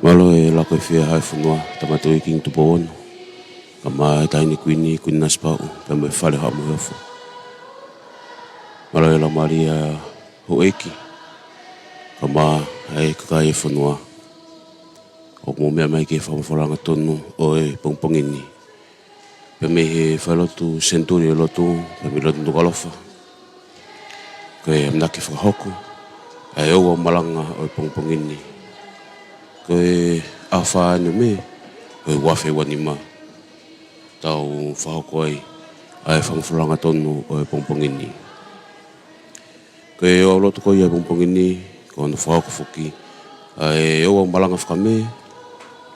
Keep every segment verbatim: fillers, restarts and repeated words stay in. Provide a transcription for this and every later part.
Mālō e laka ʻi he fiefia ʻa e fonua, Tama Tuʻi Kingi Tupou Ono, kae ʻumaʻā e Taʻahine Kuini, Kuini Nanasipauʻu, pea mo e Fale ʻo Haʻa Moheofo. Mālō e laumālie ʻa houʻeiki, kae ʻumaʻā e kakai e fonua ʻoku mou meʻa mai ki he fakafofonga tonu ʻo e pongipongi ni. Pea mei he Falelotu Senituli ʻo e Lotu, pea mei he Lotu Nukuʻalofa, ko e ʻamanaki ke fakahoko ʻa e ouau malanga ʻo e pongipongi ni. Ko e ʻaho fā ʻeni ʻo Mē, ko e ua afe ua nima, tau fakahoko ai ʻa e fakafofonga tonu ʻo e pongipongi ni. Ko e ouau lotu ko ia ʻo e pongipongi ni, ko hono fakahoko foki ʻa e ouau malanga faka-Mē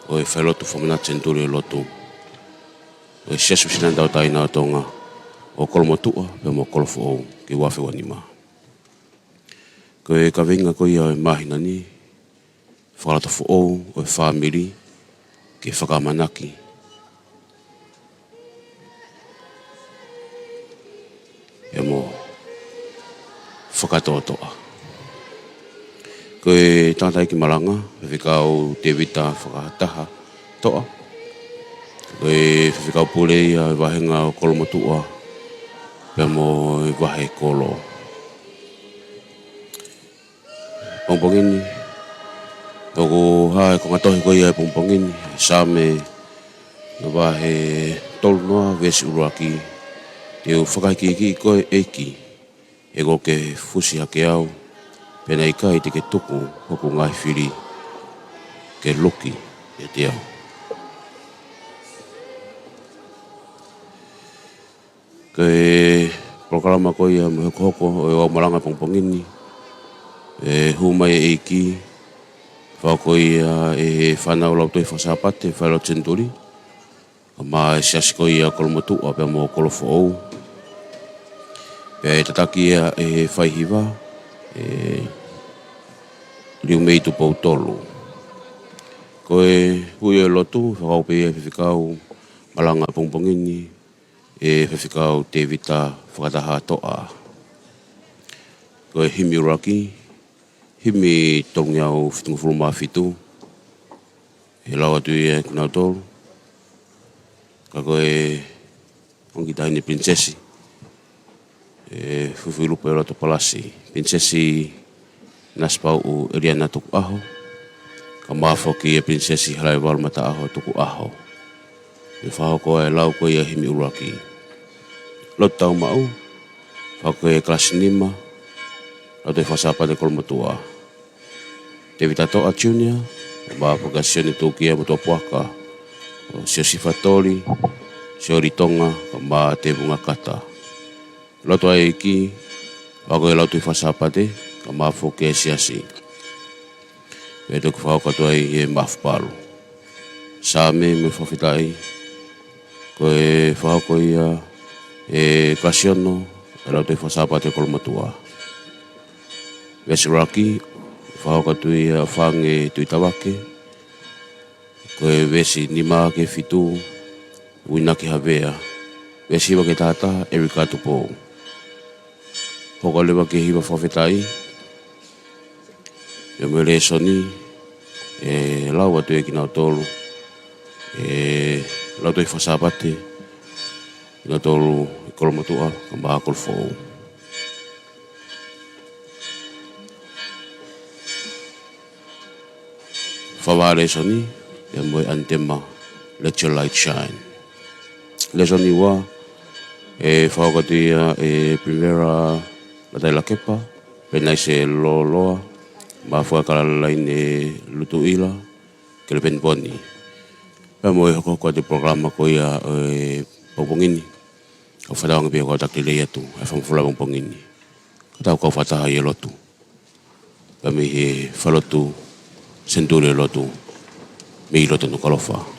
ʻo e Falelotu Fakamanatu Senituli ʻo e Lotu ʻo e Siasi Uēsiliana Tauʻatāina ʻo Tonga, ʻo Kolomotuʻa pea mo Kolofoʻou, ki he ua afe ua nima. Ko e kaveinga ko ia ʻo e māhina ni, Fakalotolahi foʻou ʻo e fāmili ke fakaʻamanaki pea mo fakatoʻotoʻa. Ko e tangataʻeiki malanga, Faifekau Tēvita Fakataha Toʻa. Ko e faifekau pule ia ʻo e vāhenga ʻo Kolomotuʻa pea mo e Vahe Kolo. Pongipongi ni, ʻoku hā ʻi he konga tohi ko ia ʻo e pongipongi ni, Saame vahe tolu noa, veesi ʻuluaki: Te u fakaikiiki koe, ʻEiki, he kuo ke fusi hake au, pea naʻe ʻikai te ke tuku hoku ngaahi fili ke luki ʻiate au. Ko e polokalama ko ia mo e hokohoko ʻo e ouau malanga pongipongi ni, ʻe hū mai e ʻEiki, fakahoko ia ʻe he fānau Lautohi Faka-Sāpate Falelotu Senituli, kae ʻumaʻā e siasi ko ia Kolomotuʻa pea mo Kolofoʻou. Pea ʻe tataki ia ʻe he faihiva, ʻe Liumei Tupou Tolu. Ko e ui ʻo e lotu, fakahoko pē ia ʻe he faifekau malanga pongipongi ni, ʻe Faifekau Tēvita Fakataha Toʻa. Ko e himi ʻuluaki, himi tolungeau fitungofulu mā fitu, ʻe lau atu ia ʻe kinautolu. Ka ko e ongo kiʻi taʻahine pilinisesi, ʻe Fuifuilupo ʻi Loto Palasi, Pilinisesi Nanasipauʻu ʻEliana Tukuʻaho, kae ʻumaʻā foki e Pilinisesi Halaevalu Mataʻaho Tukuʻaho. ʻE fakahoko ʻa e lau ko ia ʻo e himi ʻuluaki. Lotu tau maʻu, fakahoko e kalasi nima, Lautohi Fakasāpate Kolomotuʻa. Tēvita Toʻa Junior, mo e foha ko Sione Tukia mo Tuʻapuaka, ʻo Siosifa Toli, Sioli Tonga, kae ʻumaʻā Tevunga Kata. Lotu ʻa e ʻEiki, fakahoko e Lautohi Fakasāpate, kae ʻumaʻā foki e Siasi. Pea toki fakahoko atu ai e mafapalu. Saame mo e fakafetaʻi, ko e fakahoko ia ʻe Kasiano, e Lautohi Fakasāpate Kolomotuʻa. Veesi ʻuluaki, fakahoko atu ia ʻe Fange Tuitavake, ko e veesi nima ki he fitu, Uinaki Havea. Veesi hiva ki he taha taha, Erika Tupou. Hoko leva ki he hiva fakafetaʻi, pea mo e lēsoni, ʻe lau atu ʻe kinautolu, ʻe Lautohi Fakasāpate, kinautolu ʻi Kolomotuʻa, kae ʻumaʻā Kolofoʻou. Fakavaʻe lēsoni, pea mo e ʻanitema Let Your Light Shine. Lēsoni ua, ʻe fakahoko atu ia ʻe Primera Latai Lakepa, Penaise Loloa, mo e foha ko Kalalaine Lutuʻila, Kelepeni Poni. Pea mo e hokohoko atu e polokalama ko ia ʻo e pongipongi ni, ʻoku fakatauange pē ʻoku tau taki lelei atu, ʻa e fakamolemole pongipongi ni. Ka tau kau fakataha ʻi he lotu. Pea mei he falelotu, Senituli Lotu, mei loto Nukuʻalofa.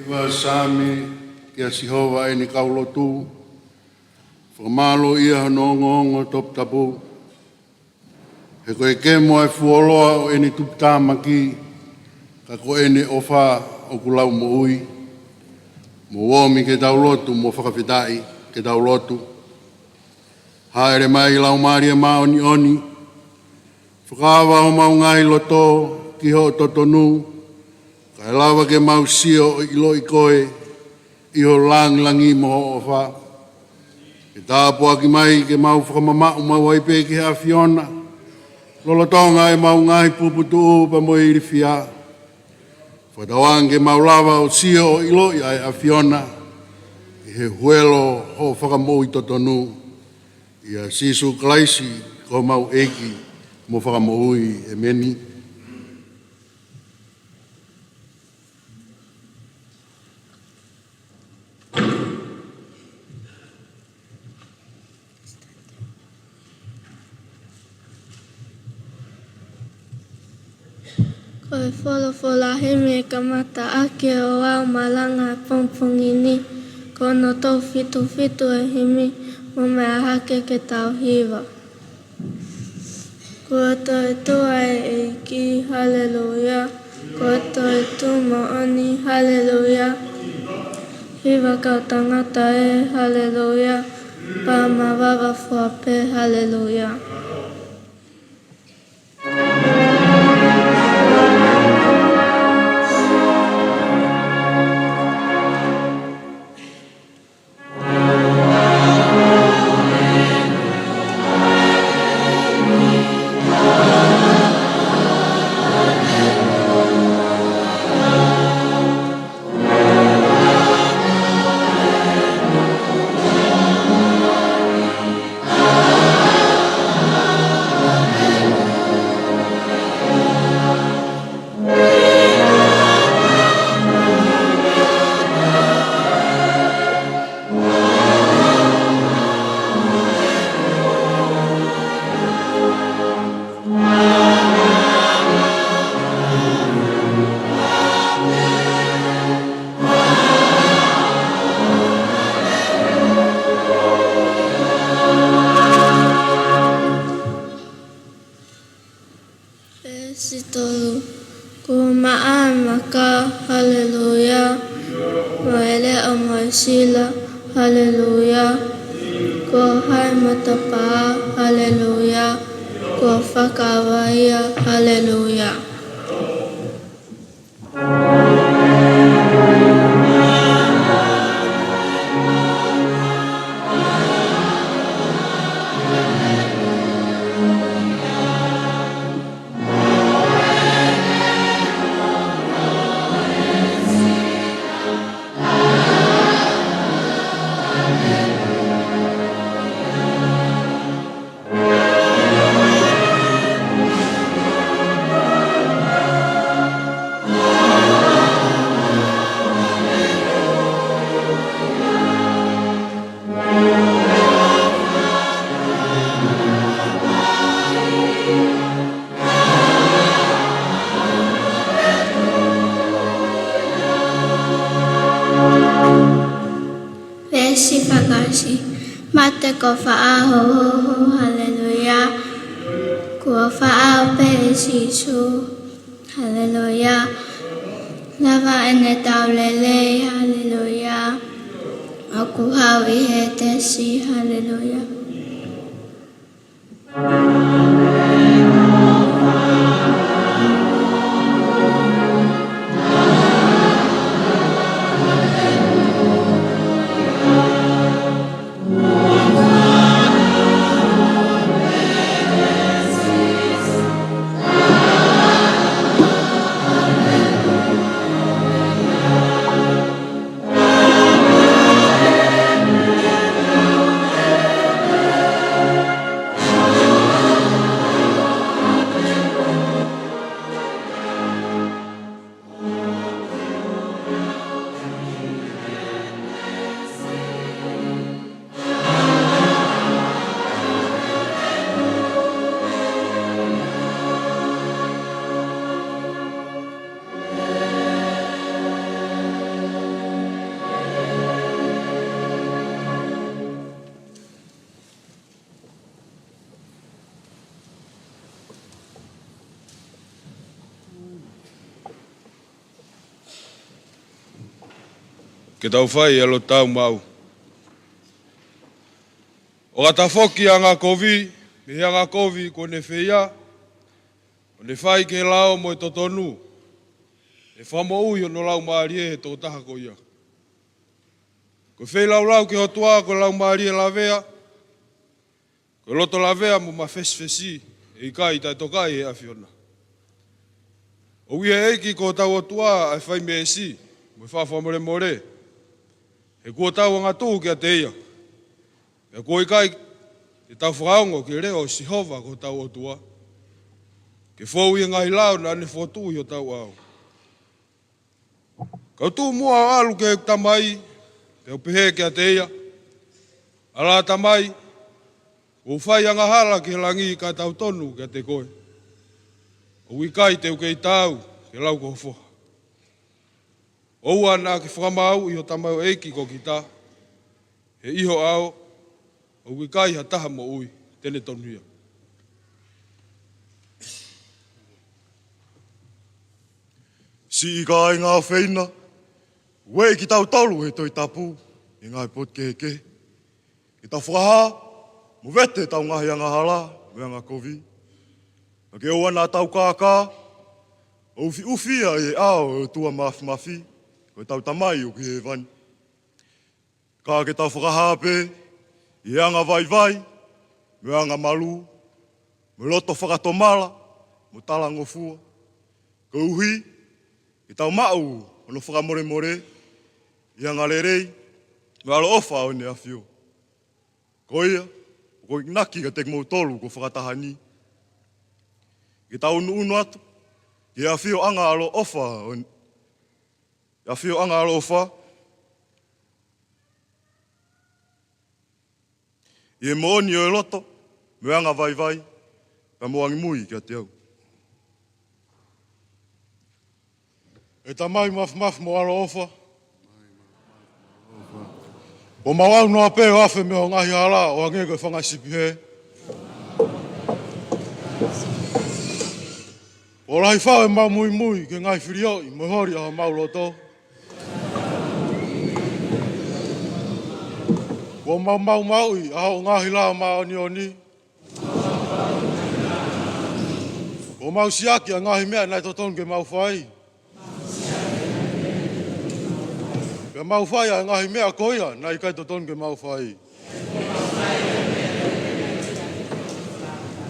Hiva Saame kia Sihova ʻeni kau lotu, fakamālōʻia hono ongoongo toputapu. He ko e kemo ʻa e fuoloa ʻo ʻene tuputāmaki, ka ko ʻene ʻofa ʻoku lau moʻui. Mou omi ke tau lotu, mo fakafetaʻi ke tau lotu. Hāʻele mai Laumālie Māʻoniʻoni, fakaava homau ngaahi loto ki hoʻo totonu, kae lava ke mau sio ʻo ʻiloʻi koe ʻi ho lāngilangi mo hoʻo ʻofa. Ke tāpuaki mai ke mau fakamamaʻu maʻu ai pē ki he ʻAfiona, lolotonga ʻemau ngaahi puputuʻu pea mo e ilifia. Fakatauange ke mau lava ʻo sio ʻo ʻiloʻi ʻa e ʻAfiona ʻi he huelo hoʻo fakamoʻui totonu. ʻIa Sīsū Kalaisi ko homau ʻEiki mo Fakamoʻui, ʻēmeni. Ko e folofola himi ʻe kamata ʻaki ʻo aʻu malanga pongipongi ni, ko hono tolu fitu fitu e himi, mou meʻa hake ke tau hiva. Kuo toetuʻu ʻa e ʻEiki, haleluia. Kuo toetuʻu moʻoni, haleluia. Hiva kau tangata ē, haleluia. Pea mavava fua pē, haleluia. Haleluia. Kuo hae matapā, haleluia. Kuo fakavaia, haleluia. Veesi fakaʻosi. Mate kuo faʻa houhou, haleluia. Kuo faʻa ope ʻe Sīsū, haleluia. Lava ʻene tau lelei, haleluia. ʻOku hau ʻi he tesi, haleluia. Ke tau fai ʻa e lotu tau maʻu. ʻOku tafoki ʻa e angakovi mei he angakovi kuo ne feia, ʻo ne fai ki he lao mo e totonu, ʻe fakamoʻui hono laumālie ʻe he tokotaha ko ia. Ko e feilaulau ki he ʻOtua ko e laumālie lavea, ko e loto lavea mo mafesifesi, ʻe ʻikai taʻetokaʻi ʻe he ʻAfiona. ʻOku ʻi he ʻEiki ko hotau ʻOtua ʻa e fai meesi mo e faʻa fakamolemole, he kuo tau angatuʻu kiate ia. Pea kuo ʻikai te tau fakaongo ki he leʻo ʻo Sihova ko hotau ʻOtua, ke fou ʻi he ngaahi lao naʻa ne fokotuʻu ʻi hotau ʻao. Kau tuʻu muʻa ʻo ʻalu ki heʻeku tamai, pea u pehē kiate ia, ʻAlā tamai, kuo u fai angahala ki he langi kae tautonu kiate koe. ʻOku ʻikai te u kei taau ke lau ko ho foha. ʻOua naʻa ke fakamāuʻi ho tamaioʻeiki ko kita, he ʻi ho ʻao ʻoku ʻikai ha taha moʻui te ne tonuhia. Siʻi kāinga ʻofeina, ueʻi kitautolu ʻe he Tohi Tapu ʻi he ngaahi potu kehekehe, ke tau fakahā mo vete ʻetau ngaahi angahala mo e angakovi. Pea ke ʻoua naʻa tau kākā ʻo ʻufiʻufi ia ʻi he ʻao ʻo e ʻOtua Māfimafi, ko hotau Tamai ʻoku ʻi hēvani. Ka ke tau fakahā pē ʻi he anga vaivai mo e anga malū, mo e loto fakatomala mo talangofua, koeʻuhi ke tau maʻu hono fakamolemole ʻi he anga lelei mo e ʻaloʻofa ʻo ʻEne ʻAfio. Ko ia, ʻoku ou enginaki kiate kimoutolu kuo fakataha ni, ke tau ʻunuʻunu atu ki he ʻafioʻanga ʻaloʻofa ʻo ʻAfioʻanga ʻaloʻofa, ʻi he moʻoni ʻo e loto mo e anga vaivai, pea mo angimui kiate au. ʻE Tamai Māfimafi mo ʻaloʻofa, ʻoua mau aʻu noa pē ʻo afe mei ho ngaahi hala ʻo hangē ko e fanga sipi hē. ʻO lahi fau ʻemau muimui ki he ngaahi filioʻi mo e holi ʻa homau loto. Kuo mau maumauʻi ʻa hoʻo ngaahi lao māʻoniʻoni. Kuo mau siʻaki ʻa e ngaahi meʻa naʻe totonu ke mau fai. Pea mau fai ʻa e ngaahi meʻa ko ia naʻe ʻikai totonu ke mau fai.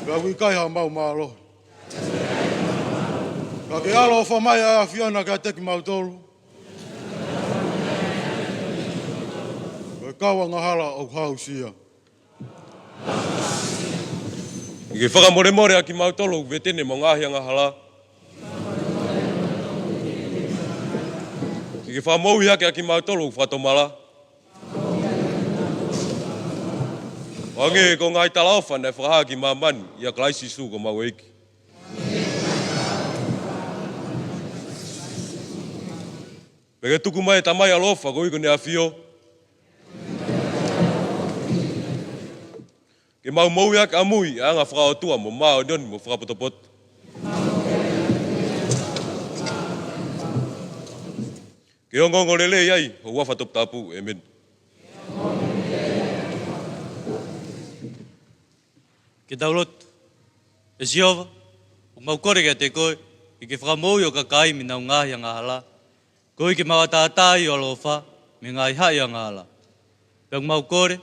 Pea ʻoku ʻikai haʻamau mālohi. Ka ke ʻaloʻofa mai ʻa e ʻAfiona kiate kimautolu. Ko e kau angahala ʻoku hausia. Ke ke fakamolemole ʻa kimautolu ʻoku veteni ʻemau ngaahi angahala. Ke ke fakamoʻui hake ʻa kimautolu ʻoku fakatomala. ʻO hangē ko e ngaahi talaʻofa naʻe fakahā ki māmani ʻia Kalaisi Sīsū ko homau ʻEiki. Pea ke tuku mai ʻa e Tamai ʻaloʻofa koeʻuhi ko ʻene ʻAfio. Ke mau moʻui ʻaki ʻamui ʻa e anga fakaʻotua mo māʻoniʻoni mo fakapotopoto. Ke ongoongolelei ai ho huafa toputapu. ʻĒmeni. Ke tau lotu. ʻE Sihova, ʻoku mau kole kiate koe, ke ke fakamoʻui ho kakai mei heʻenau ngaahi angahala. Koeʻuhi ke mau ʻataʻatā ʻi ho ʻaloʻofa mei he ngaahi haʻi angahala. Pea ʻoku mau kole,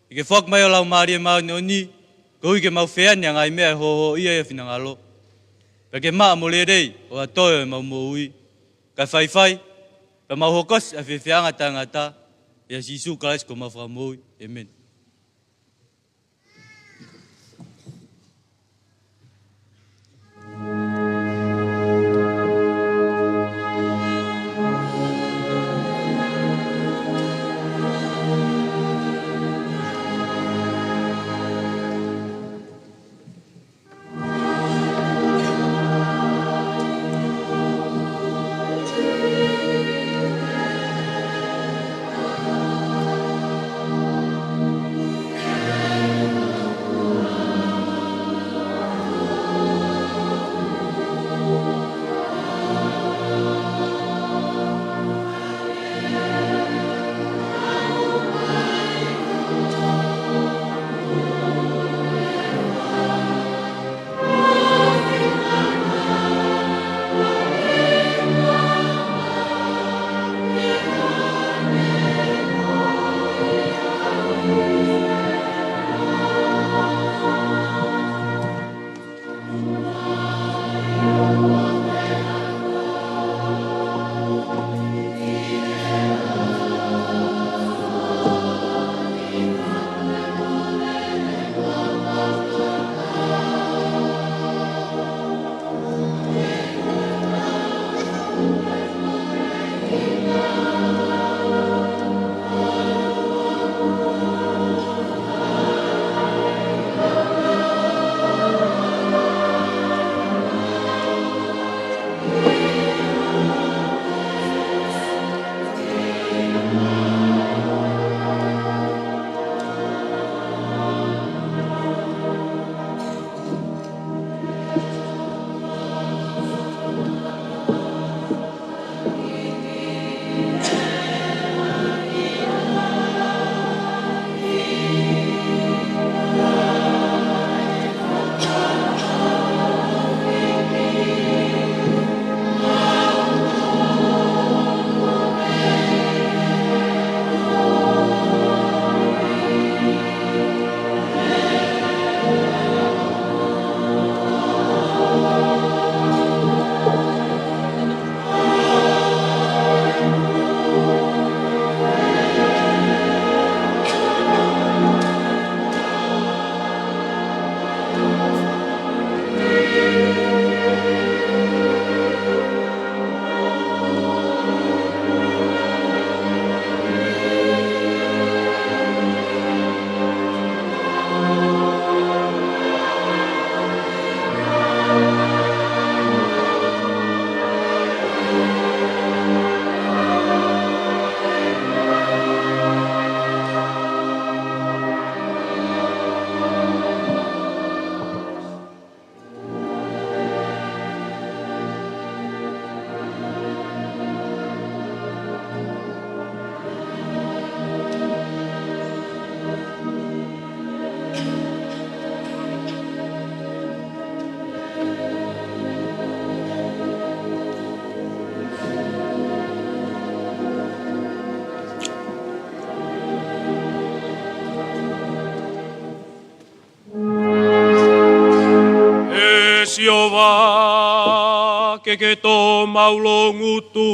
ke ke foaki mai ho Laumālie Māʻoniʻoni, koeʻuhi ke mau feani ʻa e ngaahi meʻa ʻe hōhōʻia ʻi ho finangalo. Pea ke maʻa mo lelei ʻo ʻa e toe ʻo ʻemau moʻui. Kae faifai, pea mau hokosi ʻa e fiefia taʻengata, ʻia Sīsū Kalaisi ko homau Fakamoʻui. ʻĒmeni. Sihova, ke ke tō maʻulongutu.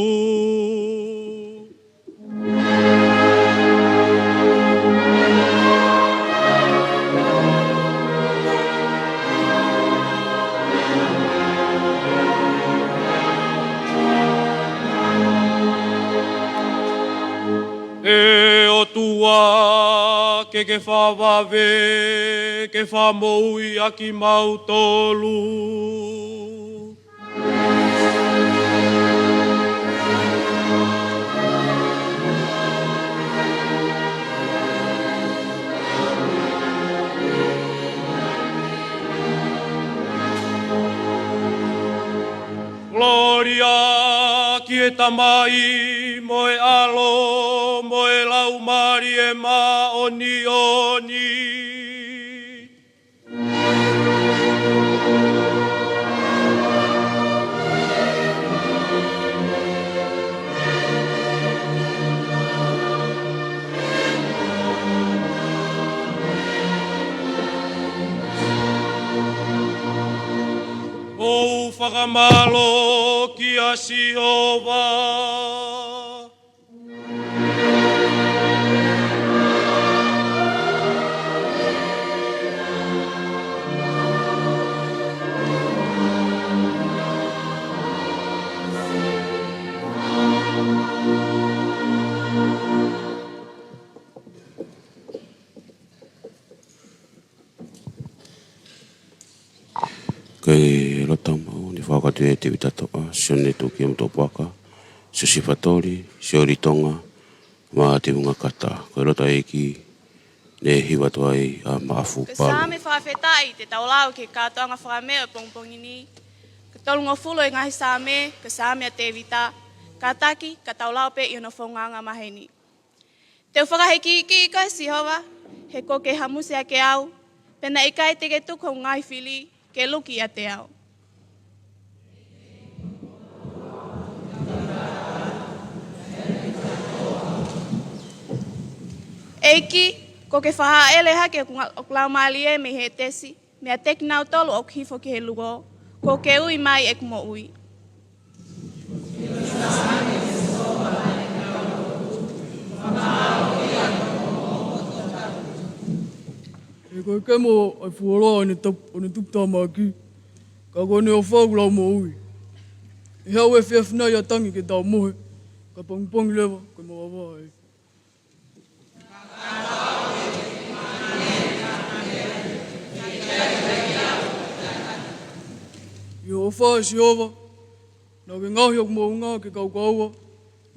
ʻE ʻOtua, ke ke fakavave, ke fakamoʻui ʻa kimautolu. Kolōlia ki he Tamai, mo e ʻAlo, mo e Laumālie Māʻoniʻoni. ʻOu fakamālō kia Sihova. Ko e lotu maʻu ni fakakātoa ʻe Tēvita Toʻa, Sione Tukia Motuʻapuaka, Siosifa Toli, Sioli Tonga, mo Tēvunga Kata. Ko e lotu ʻa e ʻEiki, ne hiva atu ai ʻa Maʻafu Palu. Ko e Saame fakafetaʻi te tau lau ki he kātoanga fakameʻa ʻo e pongipongi ni. Ko e tolungofulu ʻo e ngaahi Saame, ko e Saame ʻa Tēvita. Kātaki, ka tau lau pē ʻi hono founga angamaheni. Te u fakahīkihikiʻi koe Sihova, he kuo ke hamusi hake au, pea naʻe ʻikai te ke tuku hoku ngaahi fili ke luki ʻiate au. ʻEiki, kuo ke fakahāʻele hake hoku nga-, hoku laumālie mei he ʻetesi, meiate kinautolu ʻoku hifo ki he luo, kuo ke ui mai ʻeku moʻui. He ko e kemo ʻa e fuoloa ʻo ʻene tup-, ʻo ʻene tuputāmaki, ka ko ʻene ʻofa ʻoku lau moʻui. ʻE haʻu e efiafi nai ʻa Tangi ke tau mohe, ka pongipongi leva ko e mavava ē. ʻI hoʻo ʻofa ʻe Sihova, naʻa ke ngaohi hoku moʻunga ke kaukaua,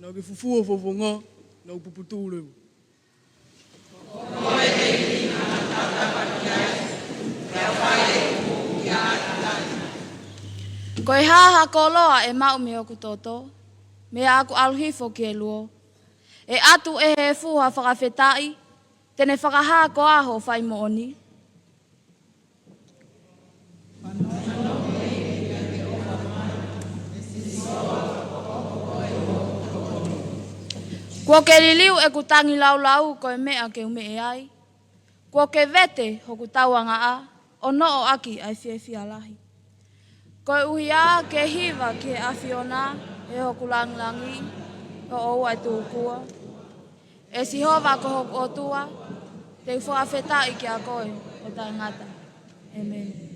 naʻa ke fufū hoku fofonga, naʻa ku puputuʻu leva. Ko e hā ha koloa ʻe maʻu mei hoku toto, mei haʻaku ʻalu hifo ki he luo? ʻE ʻatu ʻe he efu ha fakafetaʻi, te ne fakahā koā hoʻo fai moʻoni? Kuo ke liliu ʻeku tangi laulau ko e meʻa ke u meʻe ai. Kuo ke vete hoku tauangaʻa, ʻo noʻo ʻaki ʻa e fiefia lahi. Koeʻuhi ke hiva ki he ʻAfiona ʻe hoku langilangi, ʻo ʻoua ʻe tūkua. ʻE Sihova ko hoku ʻOtua, te u fakafetaʻi kiate koe ʻo taʻengata. ʻĒmeni.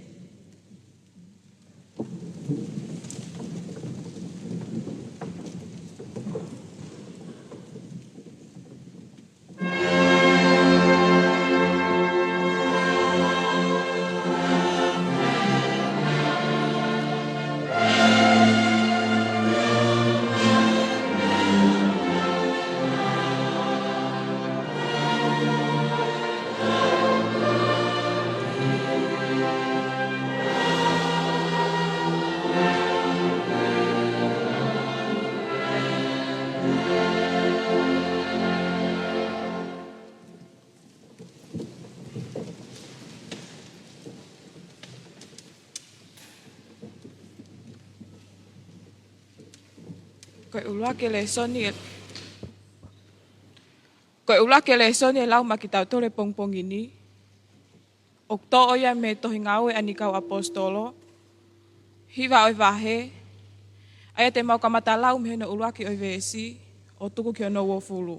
Ko e ʻuluaki lēsoni ʻe, ko e ʻuluaki lēsoni ʻe lau maʻa kitautolu he pongipongi ni, ʻoku toʻo ia mei he tohi Ngāue ʻa e Kau ʻAposetolo, Hiva ʻo e vahe, ʻa ia te mau kamata lau mei hono ʻuluaki ʻo e veesi ʻo tuku ki hono uofulu.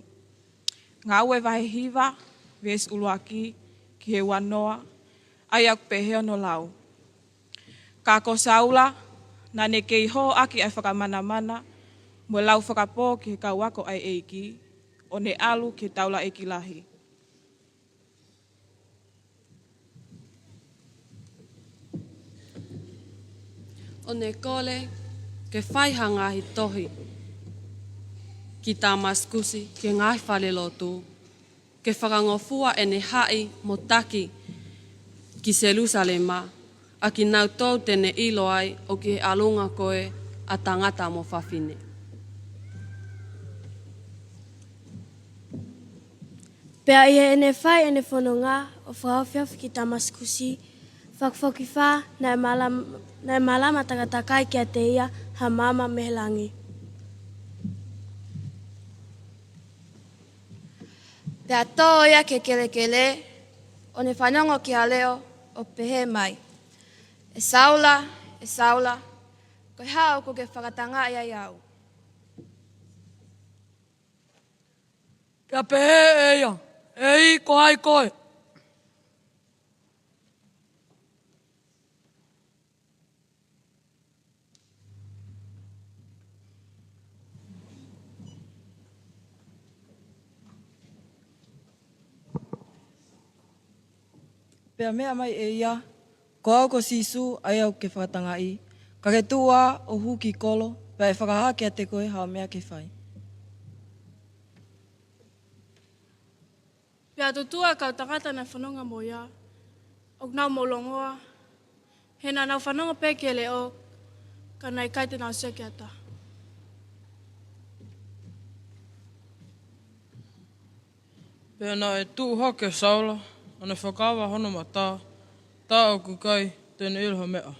Ngāue vahe hiva, veesi ʻuluaki ki he uanoa, ʻa ia ʻoku pehē hono lau. Ka ko Saula, naʻa ne kei hō ʻaki ʻa e fakamanamana mo e lau fakapō ki he kau ako ʻa e ʻEiki, ʻo ne ʻalu ki he taulaʻeiki lahi. ʻO ne kole ke fai ha ngaahi tohi ki Tamasikusi ki he ngaahi falelotu, ke fakangofua ʻene haʻi mo taki ki Selusalema, ʻa kinautolu te ne ʻilo ai ʻoku ʻi he ʻalunga ko ē ʻa tangata mo fafine. Pea ʻi heʻene fai ʻene fononga ʻo fakaofiofi ki Tamasikusi, fakafokifā naʻe mālam-, naʻe mālama takatakai kiate ia ha maama mei he langi. Pea tō ia ki he kelekele, ʻo ne fanongo ki ha leʻo ʻoku pehē mai, ʻE Saula, ʻe Saula, ko e hā ʻoku ke fakatangaʻi ai au? Pea pehē ʻe ia, ʻEiki, ko hai koe? Pea meʻa mai ʻe ia, Ko au ko Sīsū, ʻa ia ʻoku ke fakatangaʻi. Ka ke tuʻu ā ʻo hū ki kolo, pea ʻe fakahā kiate koe haʻo meʻa ke fai. Pea tutuʻa e kau tangata naʻe fononga mo ia, ʻoku nau mou longoa, he naʻa nau fanongo pē ki he leʻo, ka naʻe ʻikai te nau sio ki ai ha taha. Pea naʻe tuʻu hake ʻa Saula, ʻo ne fakaava hono mata, tā ʻoku ʻikai te ne ʻilo ha meʻa.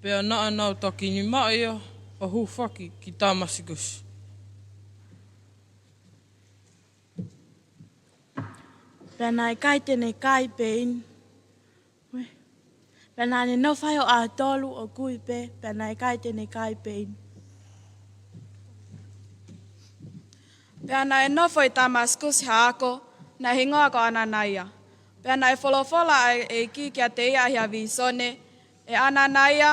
Pea naʻa nau takimaʻa ia ʻo hūfaki ki Tamasikusi. Pea naʻe ʻikai te ne kai pē ʻi Pea naʻa ne nofo ai ʻo ʻaho tolu ʻo kui pē, pea naʻe ʻikai te ne kai pē ʻi. Pea naʻe nofo ʻi Tamasikusi ha ako, naʻe hingoa ko ʻAnanaia. Pea naʻe folofola ʻa e ʻEiki kiate ia ʻi ha vīsone, ʻE ʻAnanaia,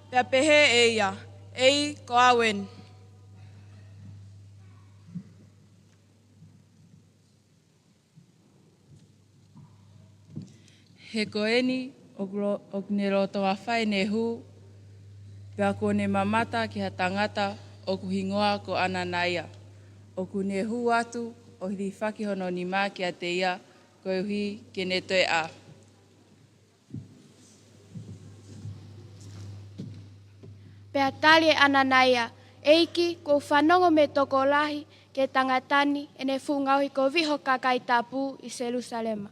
pea pehē ʻe ia, ʻEiki, ko au eni. He ko eni ʻoku lo-, ʻoku ne loto afai ʻene hū, pea kuo ne mamata ki ha tangata ʻoku hingoa ko ʻAnanaia, ʻoku ne hū atu ʻo hilifaki hono nima kiate ia koeʻuhi ke ne toe ʻā. Pea tali ʻe ʻAnanaia, ʻEiki, kuo u fanongo mei he tokolahi ki he tangata ni ʻene fuʻu ngaohi kovi ho kakai tapu ʻi Selusalema.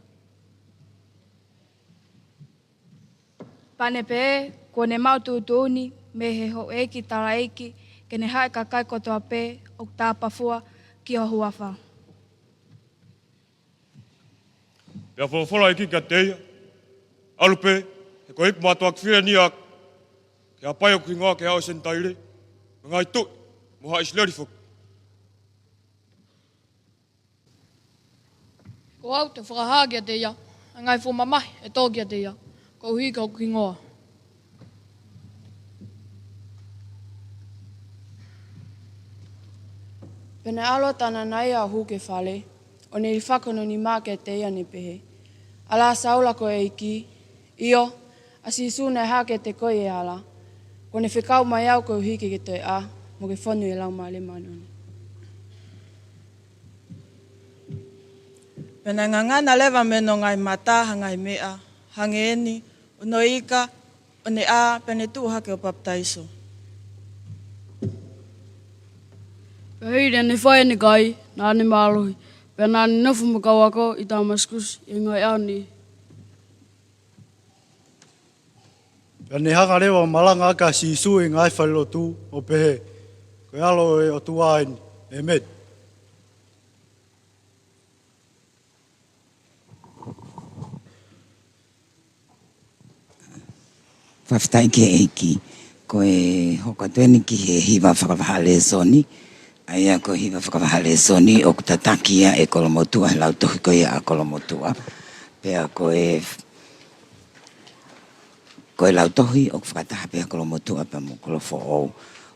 Pea ne pehē, kuo ne maʻu tuʻutuʻuni mei he houʻeiki taulaʻeiki ke ne haʻi e kakai kotoa pē ʻoku tāpafua ki ho huafa. Pea folofola ʻa e ʻEiki kiate ia, ʻAlu pē, he ko e ipu mātuʻaki fili eni ʻaʻaku ki he hapai ʻoku hingoa ko e Hau ʻo e Senitaile, mo e ngaahi tuʻi, mo Haʻa ʻIsileli foki. Ko au te u fakahā kiate ia ʻa e ngaahi fuʻu mamahi ʻe tō kiate ia koeʻuhi ko hoku hingoa. Pea naʻe ʻalu atu ʻa ʻAnanaia ʻo hū ki he fale, ʻo ne hilifaki hono nima kiate ia ʻo ne pehē, ʻAlā Saula, ko e ʻEiki, ʻio, ʻa Sīsū naʻe hā kiate koe ʻi he hala, kuo ne fekau mai au koeʻuhi ke ke toe ʻā, mo ke fonu ʻi he Laumālie Māʻoniʻoni. Pea naʻe ngangana leva mei hono ngaahi mata ha ngaahi meʻa, hangē ni, ʻo ne ika, ʻo ne ʻā, pea ne tuʻu hake ʻo papitaiso. Pea hili ʻene fai ʻene kai, naʻa ne mālohi, pea naʻa ne nofo mo e kau ako ʻi Tamasikusi ʻi he ngaahi ʻaho ni. Pea ne hanga leva ʻo malanga ʻaki ʻa Sīsū ʻi he ngaahi falelotu, ʻo pehē, Ko e ʻAlo ʻo e ʻOtua eni. ʻĒmeni. Fakafetaʻi ki he ʻEiki. Ko e hoko atu eni ki he hiva fakavahaʻa lēsoni. ʻA ia ko e hiva fakavahaʻa lēsoni ʻoku tataki ia ʻe Kolomotuʻa he lautohi ko ia ʻa Kolomotuʻa. Pea ko e, ko e lautohi ʻoku fakataha pē ʻa Kolomotuʻa pea mo Kolofoʻou.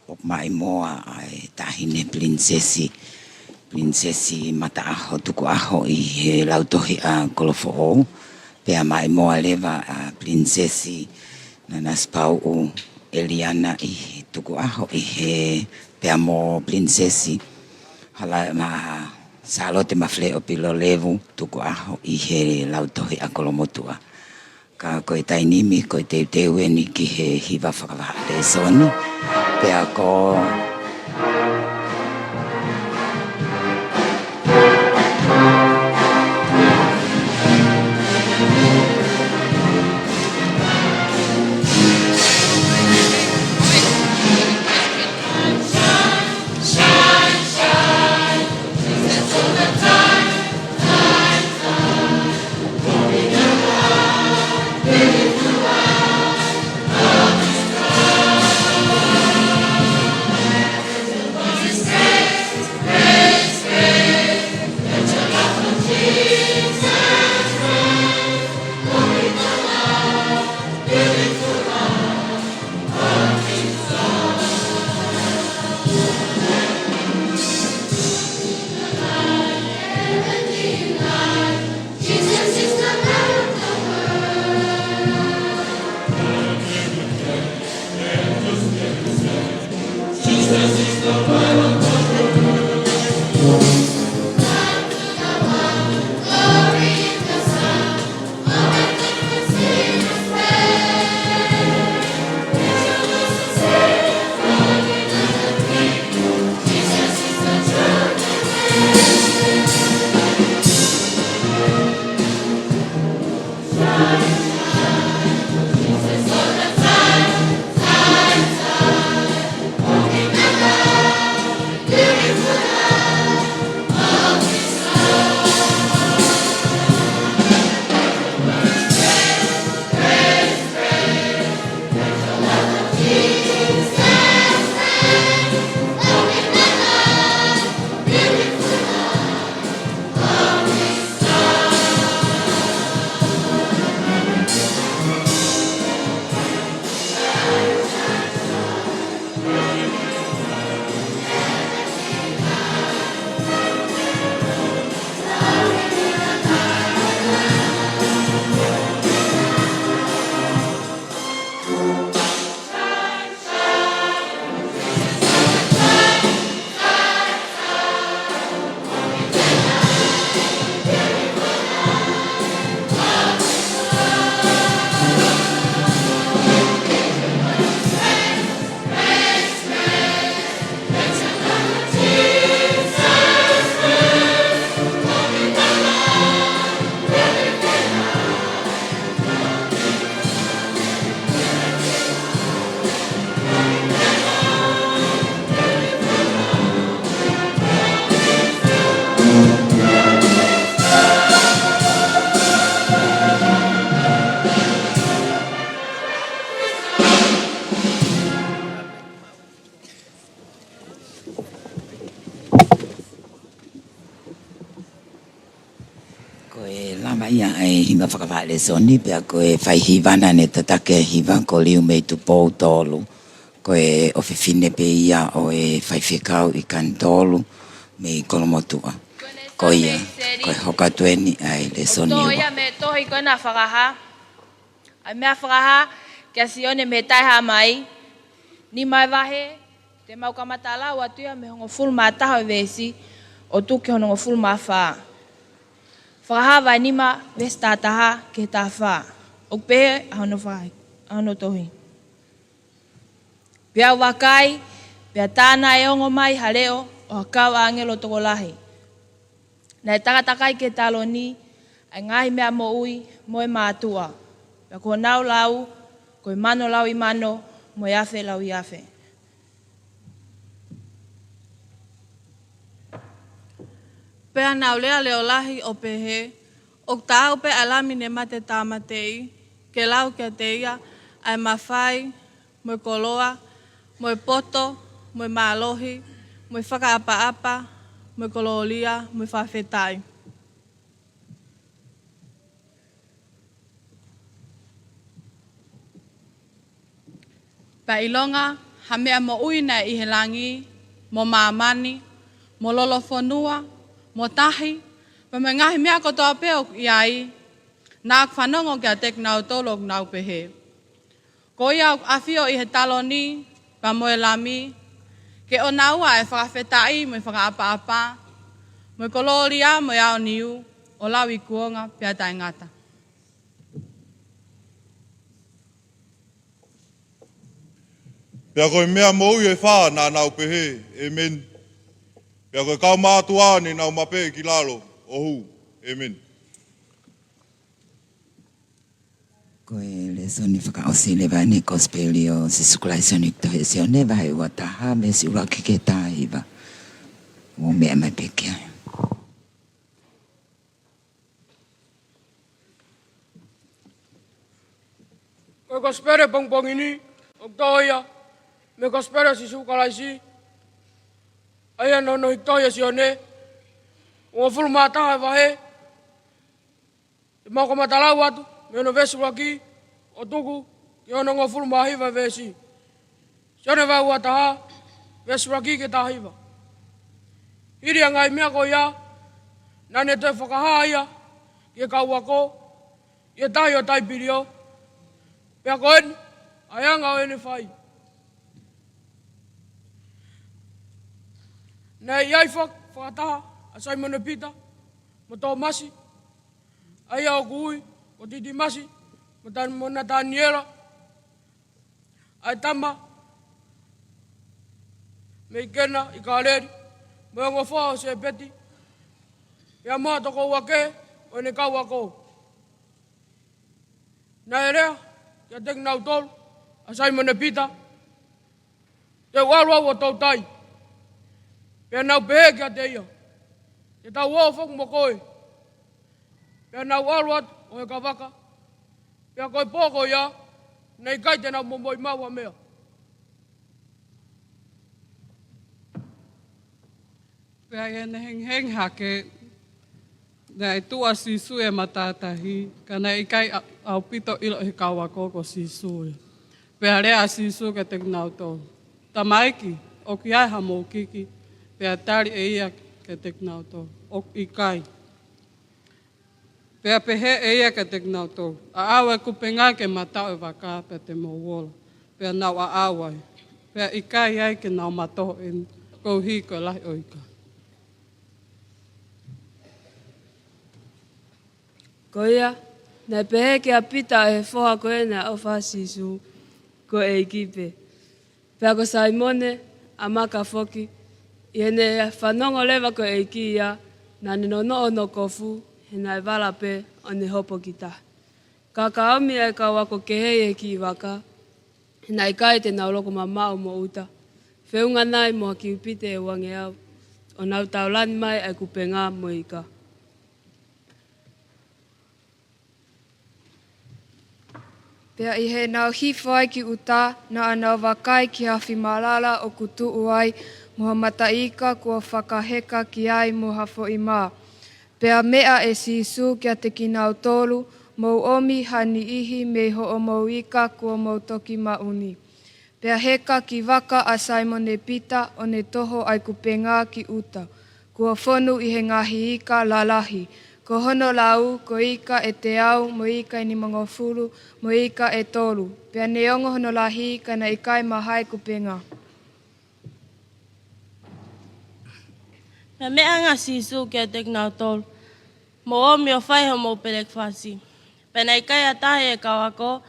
ʻOku maʻimoa ʻa e taʻahine pilinisesi, Pilinisesi Mataʻaho Tukuʻaho ʻi he lautohi ʻa Kolofoʻou. Pea maʻimoa leva ʻa Pilinisesi Nanasipauʻu ʻEliana ʻi Tukuʻaho ʻi he, pea mo Pilinisesi Hala-, ma-, Sālote Mafileʻo Pilolevu Tukuʻaho ʻi he lautohi ʻa Kolomotuʻa. Ka ko e taimi ni, ko e teuteu eni ki he hiva fakavahaʻa lēsoni. Pea ko Ko e lava ia ʻa e hiva fakavahaʻa lēsoni, pea ko e fai hiva naʻa ne tataki e hiva ko Liu mei Tupou Tolu. Ko e ʻofefine pē ia ʻo e faifekau ʻi Kanitolu mei Kolomotuʻa. Ko ia, ko e hoko atu eni ʻa e lēsoni ʻo ua. Ia mei he tohi ko ena Fakahā. ʻA e meʻa Fakahā kia Sione mei he Taʻehāmai, nima e vahe, te mau kamata lau atu ia mei he hongofulu mā taha ʻo e veesi ʻo tuku ki he hongofulu mā fā. Fakahā vahe nima veesi taha taha ki he taha fā. ʻOku pehē ʻa hono fai, ʻa hono tohi. Pea u vakai, pea tā naʻe ongo mai ha leʻo ʻo ha kau ʻāngelo tokolahi. Naʻe takatakai ki he taloni ʻa e ngaahi meʻa moʻui mo e mātuʻa. Pea ko honau lau, ko e mano lauimano mo e afe lauiafe. Pea naʻa ku lea leʻo lahi ʻo pehē, ʻOku taau pē ʻa e Lami ne mate tāmateʻi, ke lau kiate ia ʻa e mafai, mo e koloa, mo e poto, mo e mālohi, mo e fakaʻapaʻapa, mo e kolōlia, mo e fakafetaʻi. Pea ʻilonga ha meʻa moʻui naʻe ʻi he langi, mo māmani, mo lolofonua, mo tahi, pea mo e ngaahi meʻa kotoa pē ʻoku ʻi ai, naʻa ku fanongo kiate kinautolu ʻoku nau pehē: Ko ia ʻoku ʻafio ʻi he taloni, pea mo e Lami, ke ʻonaua ʻa e fakafetaʻi mo e fakaʻapaʻapa, mo e kolōlia mo e aoniu, ʻo lauikuonga pea taʻengata. Pea ko e meʻa moʻui ʻe fā naʻa nau pehē, ʻĒmeni. Pea ko e kau mātuʻa ne nau mape ki lalo ʻo hū, ʻĒmeni. Ko e lēsoni fakaʻosi leva ʻeni, Kosipeli ʻo Sīsū Kalaisi ʻo ne tohi ʻe Sione, vahe ua taha, veesi ʻuluaki ki he taha hiva. Mou meʻa mai pē ki ai. Ko e Kosipeli pongipongi ni, ʻoku tō ia mei he Kosipeli ʻo Sīsū Kalaisi, ʻa ia naʻe tohi ʻe Sione, uofulu mā taha e vahe, te mau kamata lau atu mei hono veesi ʻuluaki ʻo tuku ki hono hongofulu mā hiva e veesi. Sione vahe ua taha, veesi ʻuluaki ki he taha hiva. Hili ʻa e ngaahi meʻa ko ia, naʻa ne toe fakahā ia ki he kau ako ʻi he tahi ʻo Taipelio, pea ko eni ʻa e anga ʻo ʻene fai. Naʻe ʻi ai fak-, fakataha ʻa Saimone Pita, mo Tōmasi, ʻa ia ʻoku ui ko Titimasi, mo Ta-, mo Nataniela, ʻa e tama mei Kena ʻi Kāleli, mo e ongo foha ʻo Sēpeti, pea mo ha tokoua kehe ʻo ʻene kau ako. Naʻe lea kiate kinautolu ʻa Saimone Pita, Te u ʻalu au ʻo toutai. Pea nau pehē kiate ia, Te tau ō foki mo koe. Pea nau ʻalu atu ʻo heka vaka. Pea ko e pō ko ia, naʻe ʻikai te nau momoi maʻu ha meʻa. Pea ʻi heʻene hengihengi hake, naʻe tuʻu ʻa Sīsū ʻi he matātahi, ka naʻe ʻikai ʻa-, ʻaupito ʻilo ʻe he kau ako ko Sīsū ia. Pea lea ʻa Sīsū kiate kinautolu, Tamaiki, ʻoku ʻi ai hamou kiki? Pea tali ʻe ia kiate kinautolu, ʻOku ʻikai. Pea pehē ʻe ia kiate kinautolu, ʻAʻau ʻa e kupenga ki he mataʻu ʻo e vaka, pea te mou ola. Pea nau ʻaʻau ai. Pea ʻikai ai ke nau matoho ʻeni, koeʻuhi ko e lahi ʻo e ika. Ko ia, naʻe pehē kia Pita ʻe he foha ko ē naʻe ʻofa ʻa Sīsū, Ko e ʻEiki pē. Pea ko Saimone, ʻa Maka foki, ʻi heʻene fanongo leva ko e ʻEiki ia, naʻa ne nonoʻo hono kofu, he naʻe vala pē ʻo ne hopo ki tahi. Ka ka ʻomi ʻa e kau ako kehe ʻi he kiʻi vaka, he naʻe ʻikai te nau loko mamaʻo mo ʻuta, feʻunga nai mo ha kiupite ʻe uangeau, ʻo nau taulani mai ʻa e kupenga mo e ika. Pea ʻi heʻenau hifo ai ki ʻuta, naʻa nau vakai ki ha afi malala ʻoku tuʻu ai mo ha mataʻi ika kuo fakaheka ki ai mo ha foʻi mā. Pea meʻa ʻe Sīsū kiate kinautolu, Mou ʻomi ha niʻihi mei hoʻomou ika kuo mou toki maʻu ni. Pea heka ki vaka ʻa Saimone Pita ʻo ne toho ʻa e kupenga ki ʻuta, kuo fonu ʻi he ngaahi ika lalahi, ko hono lau ko e ika ʻe teau, mo e ika ʻe nimangofulu, mo e ika ʻe tolu. Pea neongo hono lahi, ka naʻe ʻikai maha e kupenga. Pea meʻa ange ʻa Sīsū kiate kinautolu, Mou ōmi ʻo fai hoʻomou pelekifasi. Pea naʻe ʻikai ha taha ʻi he kau ako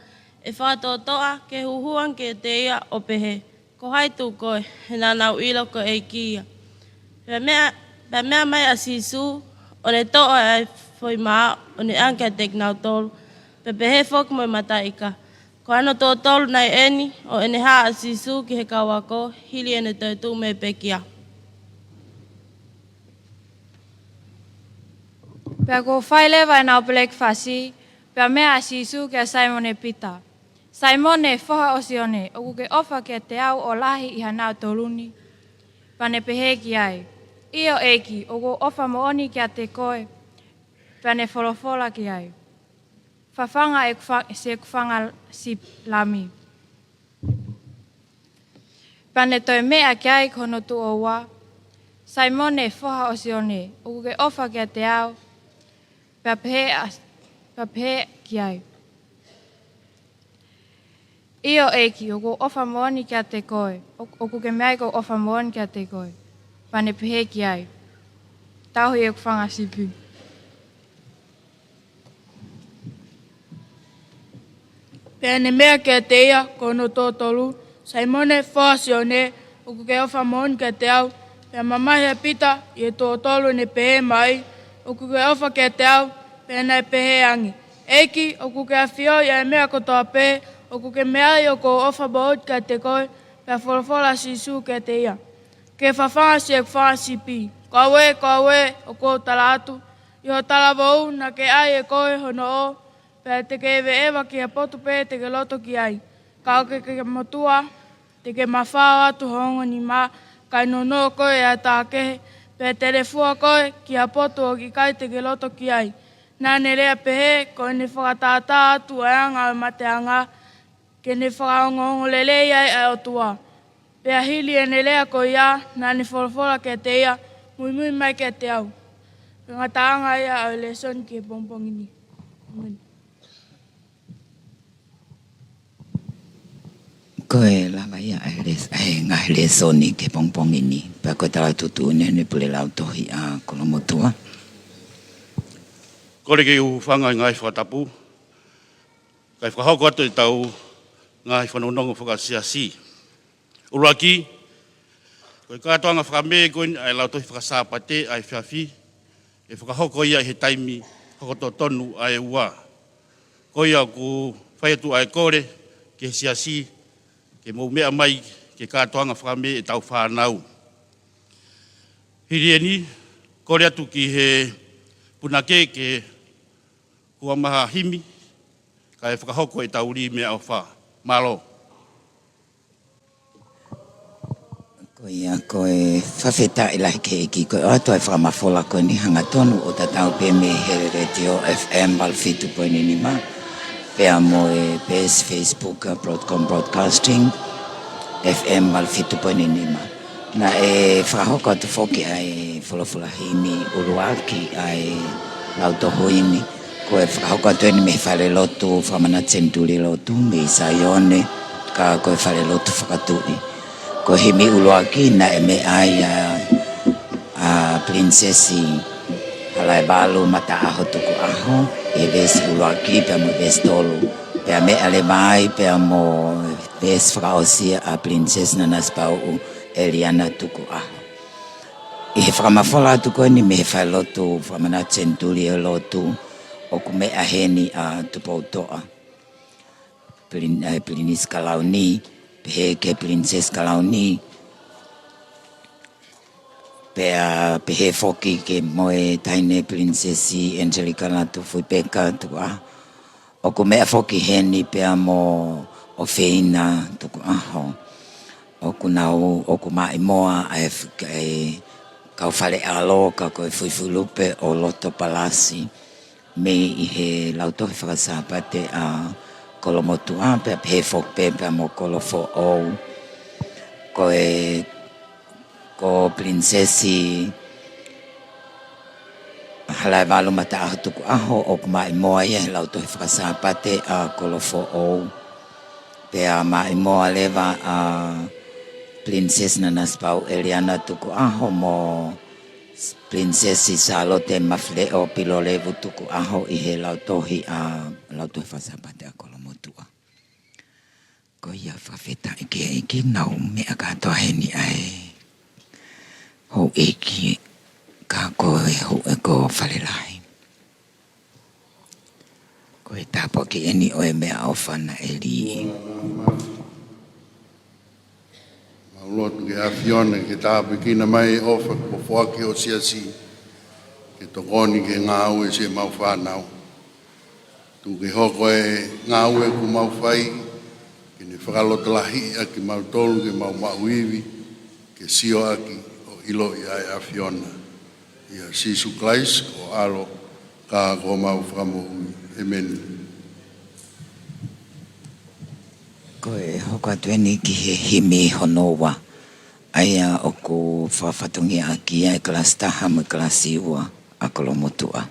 ʻe fakatoʻotoʻa ke huʻuhuʻu ange kiate ia ʻo pehē, Ko hai tuʻu koe? He naʻa nau ʻilo ko e ʻEiki ia. Pea meʻa, pea meʻa mai ʻa Sīsū, ʻo ne toʻo ʻa e foʻi mā, ʻo ne ʻange kiate kinautolu, pea pehē foki mo e mataʻi ika. Ko hono tuʻo tolu nai ʻeni ʻo ʻene hā ʻa Sīsū ki he kau ako, hili ʻene toetuʻu mei he pekia. Pea kuo fai leva ʻenau pelekifasi, pea meʻa ʻa Sīsū kia Saimone Pita, Saimone, foha ʻo Sione, ʻoku ke ʻofa kiate au ʻo lahi ʻi he ʻaho ni? Pea ne pehē ki ai, ʻIo ʻEiki, ʻoku ou ʻofa moʻoni kiate koe. Pea ne folofola ki ai, Fafanga ʻeku fa-, siʻeku fanga sipi lami. Pea ne toe meʻa ki ai ko hono tuʻo ua, Saimone, foha ʻo Sione, ʻoku ke ʻofa kiate au? Pea pehē ʻa-, pea pehē ki ai, ʻIo ʻEiki, ʻoku ou ʻofa moʻoni kiate koe, ʻo-, ʻoku ke meaʻi ʻoku ou ʻofa moʻoni kiate koe. Pea ne pehē ki ai, Tauhi ʻeku fanga sipi. Pea ne meʻa kiate ia ko hono tuʻo tolu, Saimone, foha ʻo Sione, ʻoku ke ʻofa moʻoni kiate au? Pea mamahi ʻa Pita ʻi he tuʻo tolu ʻo ne pehē mai, ʻOku ke ʻofa kiate au? Pea naʻe pehē ange, ʻEiki, ʻoku ke ʻafioʻi ʻa e meʻa kotoa pē, ʻoku ke meaʻi ʻoku ou ʻofa moʻoni kiate koe. Pea folofola ʻa Sīsū kiate ia, Ke fafanga siʻeku fanga sipi. Ko au ē, ko au ē, ʻoku ou tala atu, ʻi hoʻo talavou naʻa ke ʻai ʻe koe hono ʻo, pea te ke ʻeveʻeva ki ha potu pē te ke loto ki ai. Ka ʻoku ke motuʻa, te ke mafao atu ho ongo nima, kae nonoʻo koe ʻe ha taha kehe, pea te ne fua koe ki ha potu ʻoku ʻikai te ke loto ki ai. Naʻa ne lea pehē, ko ʻene fakatātā atu ʻa e anga ʻo e mateʻanga, ke ne fakaongoongo lelei ai ʻa e ʻOtua. Pea hili ʻene lea ko ia, naʻa ne folofola kiate ia, Muimui mai kiate au. Ko e ngataʻanga ia ʻo e lēsoni ki he pongipongi ni. Amen. Ko e lava ia ʻa e lēs-, ʻa e ngaahi lēsoni ki he pongipongi ni. Pea ko e tala tuʻutuʻuni ʻa e Pule Lautohi ʻa Kolomotuʻa. Kole ke u hūfanga he ngaahi fakatapu, kae fakahoko atu ʻetau ngaahi fanongonongo fakasiasi. ʻUluaki, ko e kātoanga fakamē ko eni ʻa e Lautohi Fakasāpate ʻa e efiafi, ʻe fakahoko ia ʻi he taimi hoko totonu ʻa e ua. Ko ia ʻoku fai atu ʻa e kole ki he siasi, ke mou meʻa mai ki he kātoanga fakamē ʻetau fānau. Hili eni, kole atu ki he punake ke hua mai ha himi, kae fakahoko ʻetau lī meʻaʻofa. Mālō. Ko ia, ko e fakafetaʻi lahi ki he ʻEiki, ko e ʻoatu ʻa e fakamafola ko eni hangatonu ʻo tatau pē mei he Letiō F M valu fitu poini nima, pea mo e peesi Facebook, uh, Broadcom Broadcasting, F M valu fitu poini nima. Naʻe fakahoko atu foki ʻa e folofola himi ʻuluaki ʻa e lautohi ni, ko e fakahoko atu eni mei he falelotu Fakamanatu Senituli Lotu mei Saione, ka ko e falelotu fakatuʻi. Ko e himi ʻuluaki naʻe meʻa ai ʻa, ʻa Pilinisesi Halaevalu Mataʻaho Tukuʻaho, ʻi he veesi ʻuluaki pea mo e veesi tolu. Pea meʻa leva ai pea mo e veesi fakaʻosi ʻa Pilinisesi Nanasipauʻu ʻEliana Tukuʻaho. ʻI he fakamafola atu ko eni mei he falelotu Fakamanatu Senituli Lotu, ʻoku meʻa heni ʻa Tupoutoʻa, Pilin-, ʻa e Pilinisi Kalauni, pehē ki he Pilinisesi Kalauni, pea pehē foki ki he mo e Taʻahine Pilinisesi Angelika Lātūfuipeka Tukuʻaho. ʻOku meʻa foki heni pea mo ʻOfeina Tukuʻaho. ʻOku nau, ʻoku maʻimoa ʻa e f-, ʻa e kau fale ʻalo ka ko e fuifui lupe ʻo Loto Palasi mei he Lautohi Fakasāpate ʻa Kolomotuʻa, pea pehē foki pē pea mo Kolofoʻou. Ko e, ko Pilinisesi Halaevalu Mataʻaho Tukuʻaho ʻoku maʻimoa ia he Lautohi Fakasāpate ʻa Kolofoʻou. Pea maʻimoa leva ʻa Pilinisesi Nanasipauʻu ʻEliana Tukuʻaho mo Pilinisesi Sālote Mafileʻo Pilolevu Tukuʻaho ʻi he Lautohi ʻa, Lautohi Fakasāpate ʻa Kolomotuʻa. Ko ia, fakafetaʻi ki he ʻEiki, nau meʻa kātoa heni ʻa e houʻeiki ka ko e houʻeiki ko Falelahi. Ko e tāpuaki eni ʻo e meʻaʻofa naʻe lī. Mau lotu ki he ʻAfiona ke tāpuekina mai e ʻofa kuo foaki ʻo e siasi, ke tokoni ki he ngāue siʻemau fānau. Tuku ke hoko e ngāue kuo mau fai ke ne fakalotolahiʻi ʻa kimautolu ke mau maʻu ivi, ke sio ʻaki ʻo ʻiloʻi ʻa e ʻAfiona. ʻIa Sīsū Kalaisi ko ho ʻAlo, ka ko homau Fakamoʻui. ʻĒmeni. Ko e hoko atu eni ki he himi hono ua, ʻa ia ʻoku fakafatongia ʻaki ia ʻe kalasi taha mo e kalasi ua ʻa Kolomotuʻa.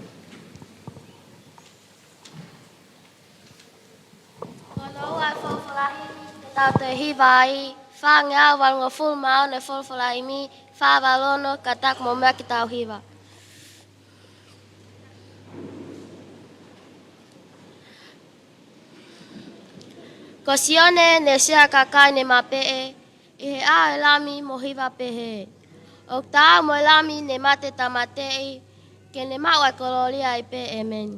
Ko hono ua ʻa e folofola himi te tau toe hiva ai, fāngeau valungofulu mā ono ʻa e folofola himi, fā valu ono, ka ta kumi mai ke tau hiva. Ko Sione ne sio ki he kakai ne mapeʻe ʻi he ʻao ʻo e Lami mo hiva pehē: ʻOku taau mo e Lami ne mate ʻo tāmateʻi, ke ne maʻu ʻa e kolōlia ʻi he pē. ʻĒmeni.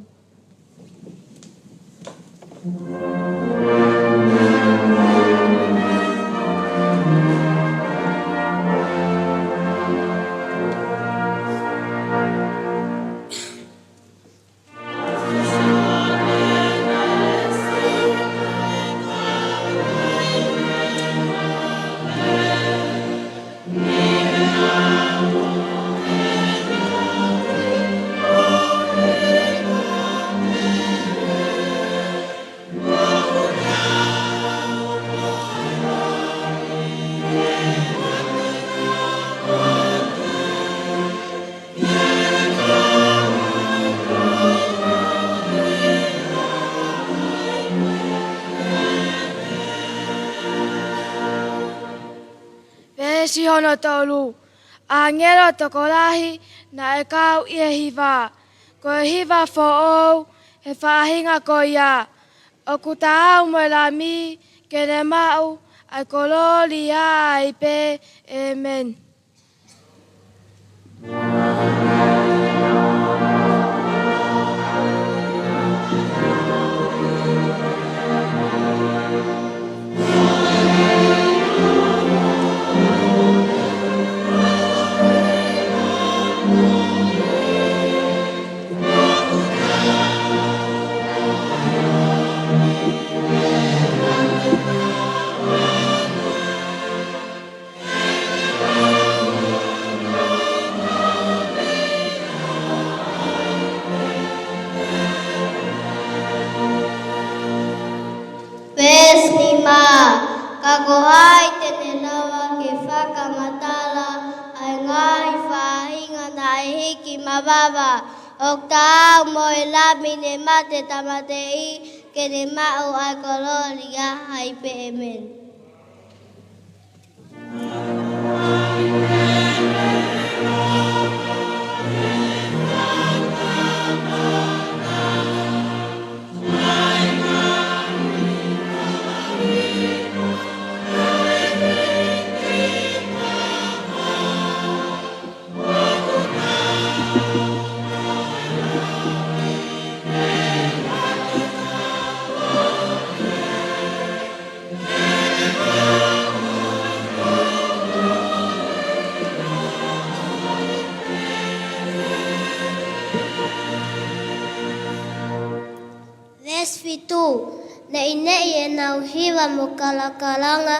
Veesi hono tolu. ʻĀngelo tokolahi naʻe kau ʻi he hiva. Ko e hiva foʻou he faʻahinga ko ia: ʻOku taau mo e Lami ke ne maʻu ʻa e kolōlia ʻi he pē. ʻĒmeni. Veesi nima. Ka ko hai te ne lava ke fakamatala ʻa e ngaahi faʻahinga naʻe hiki mavava? ʻOku taau mo e Lami ne mate ʻo tāmateʻi, ke ne maʻu ʻa e kolōlia ʻi he pē. ʻĒmeni. Veesi fitu. Neʻineʻi ʻenau hiva mo kalakalanga,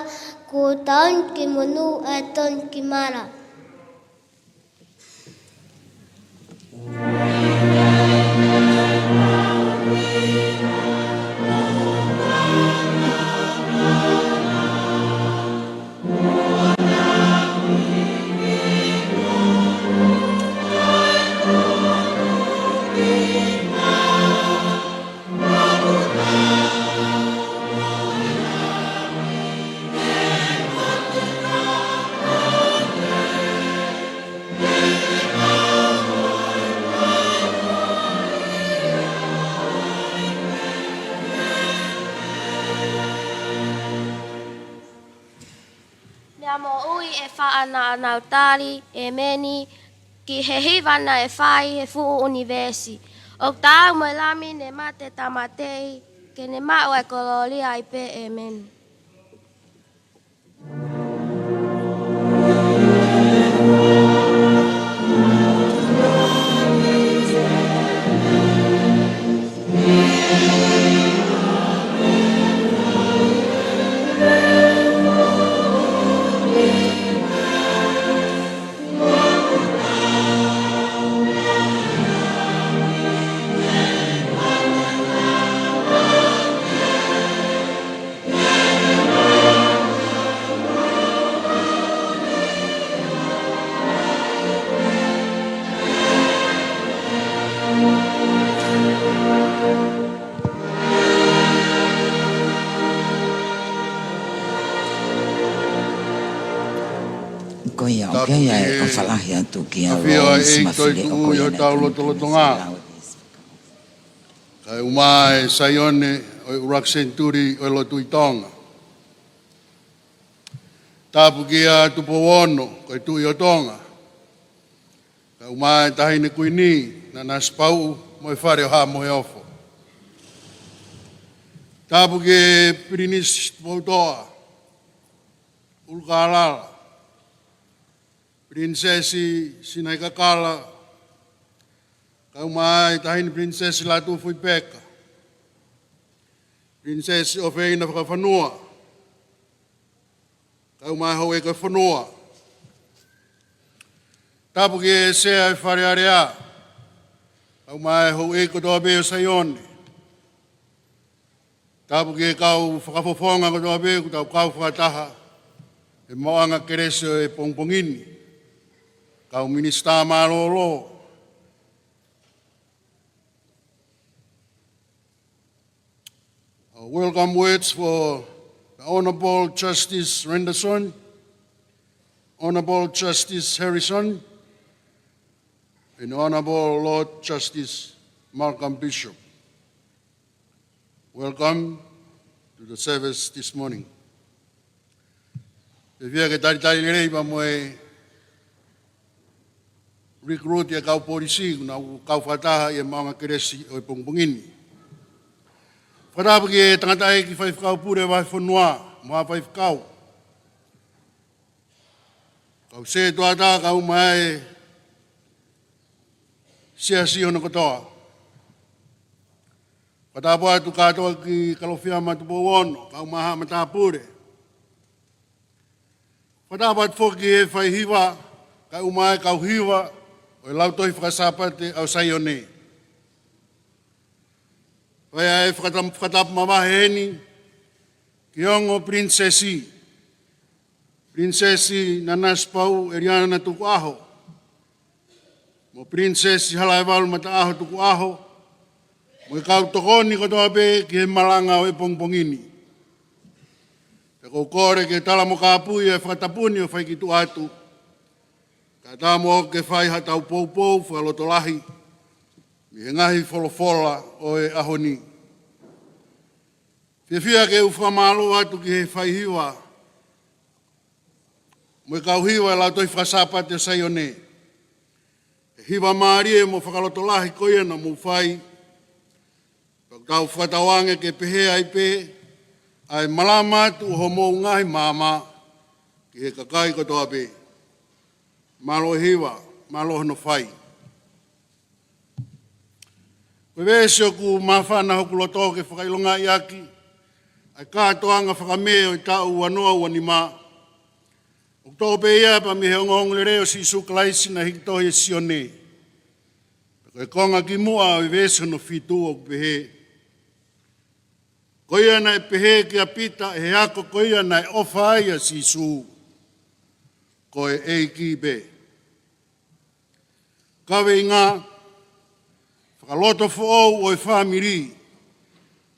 kuo tonu ki monū ʻa e tonu ki mala. Meʻa moʻui ʻe fā naʻa nau tali, ʻēmeni, ki he hiva naʻe fai he fuʻu ʻunivēsi. ʻOku taau mo e Lami ne mate ʻo tāmateʻi, ke ne maʻu ʻa e kolōlia ʻi he pē. ʻĒmeni. Ke ia e ʻofa lahi atu kia Lois Mafile ʻo ko ia naʻe tonu ki Nuʻu Sila ʻo e Veesi Fakaofo. Kae ʻumaʻā e Saione ʻo e ʻuluaki senituli ʻo e lotu ʻi Tonga. Tapu kia Tupou Ono, ko e Tuʻi ʻo Tonga. Kae ʻumaʻā e Taʻahine Kuini, Nanasipauʻu, mo e Fale ʻo Haʻa Moheofo. Tapu ki he Pilinisi Tupoutoʻa ʻUlukālala, Pilinisesi Sinaitakala, kae ʻumaʻā e Taʻahine Pilinisesi Lātūfuipeka, Pilinisesi ʻOfeina Fakafanua, kae ʻumaʻā e houʻeiki ʻo e fonua. Tapu ki he Sea ʻo e Fale Alea, kae ʻumaʻā e houʻeiki kotoa pē ʻo Saione. Tapu ki he kau fakafofonga kotoa pē kuo tau kau fakataha he maʻuʻanga kelesi ʻo e pongipongi ni. Kau minisitā mālōlō. Our welcome words for the Honourable Justice Renderson, Honourable Justice Harrison, and Honourable Lord Justice Malcolm Bishop. Welcome to the service this morning. Fiefia ke talitali lelei pea mo e recruit e kau polisi, kuo nau kau fakataha ʻi he maʻuʻanga kelesi ʻo e pongipongi ni. Fakatapu ki he tangataʻeiki faifekau pule vahefonua, mo e faifekau. Kau setuata kae ʻumaʻā e siasi hono kotoa. Fakatapu atu kātoa ki Kalofiama Tupou Ono, kae ʻumaʻā haʻa matāpule. Fakatapu atu foki ki he faihiva, kae ʻumaʻā e kau hiva ʻo e Lautohi Fakasāpate ʻo Saione. Pea ʻe fakatam-, fakatapu mavahe heni ki he ongo pilinisesi, Pilinisesi Nanasipauʻu ʻEliana Tukuʻaho, mo Pilinisesi Halaevalu Mataʻaho Tukuʻaho, mo e kau tokoni kotoa pē ki he malanga ʻo e pongipongi ni. Pea ʻoku ou kole ke tala mo kāpui e fakatapu ni ʻo fai ki tuʻa atu, kae ʻatā muʻa ke fai haʻatau poupou fakalotolahi mei he ngaahi folofola ʻo e ʻaho ni. Fiefia ke u fakamālō atu ki he faihiva mo e kau hiva e Lautohi Fakasāpate ʻo Saione. He hiva mālie mo fakalotolahi ko ia naʻa mou fai. Pea ʻoku tau fakatauange ke pehē ai pē ʻa e malama atu ʻo hoʻomou ngaahi maama ki he kakai kotoa pē. Mālō e hiva, mālō hono fai. Ko e veesi ʻoku māfana hoku loto ke fakaʻilongaʻi ʻaki ʻa e kātoanga fakamē ʻo e taʻu ua noa ua nima, ʻoku toʻo pē ia pea mei he ongoongolelei ʻo Sīsū Kalaisi naʻe hiki tohi ʻe Sione. Pea ko e konga kimuʻa ʻo e veesi hono fitu ʻoku pehē: Ko ia naʻe pehē kia Pita ʻe he ako ko ia naʻe ʻofa ai ʻa Sīsū, ko e ʻEiki pē. Kaveinga: Fakalotofoʻou ʻo e fāmili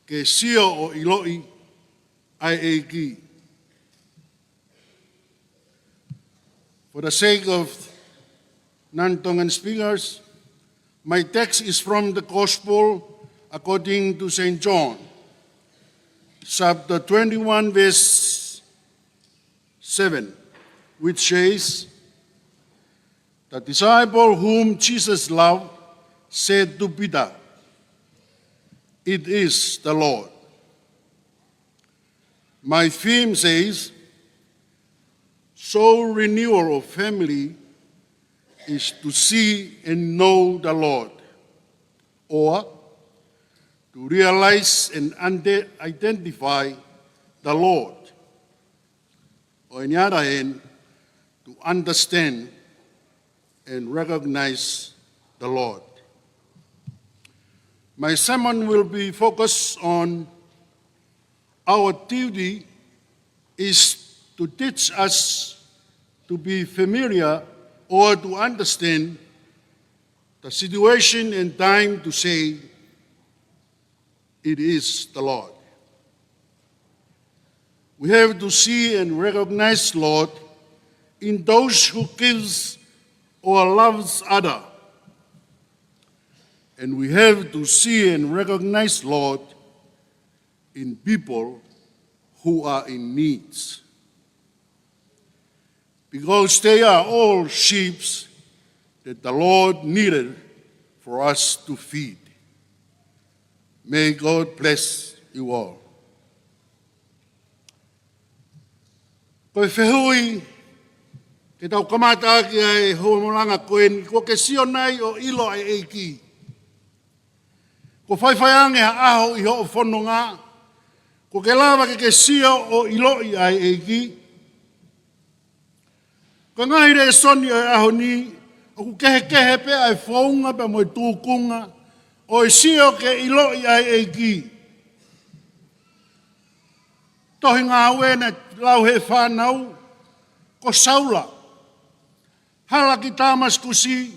ke sio ʻo ʻiloʻi ʻa e ʻEiki. For the sake of non-Tongan speakers, my text is from the Gospel according to Saint John, chapter twenty-one, verse seven, which says, "The disciple whom Jesus loved said to Peter, 'It is the Lord.'" My theme says, "Soul renewal of family is to see and know the Lord," or to realize and ide-, identify the Lord. Or in the other hand, to understand and recognize the Lord. My sermon will be focused on our duty is to teach us to be familiar or to understand the situation and time to say, "It is the Lord." We have to see and recognize Lord in those who gives or loves other. And we have to see and recognize, Lord, in people who are in needs. Because they are all sheep that the Lord needed for us to feed. May God bless you all. Ko e fehuʻi ke tau kamata ʻaki ʻa e houa malanga ko eni, kuo ke sio nai ʻo ʻilo ʻa e ʻEiki? Kuo faifai ange ha ʻaho ʻi hoʻo fononga, kuo ke lava ke ke sio ʻo ʻiloʻi ʻa e ʻEiki? Ko e ngaahi lēsoni ʻo e ʻaho ni, ʻoku kehekehe pē ʻa e founga pea mo e tūkunga ʻo e sio ke ʻiloʻi ʻa e ʻEiki. Tohi Ngāue naʻe lau ʻe he fānau, ko Saula, hala ki Tāmasikusi,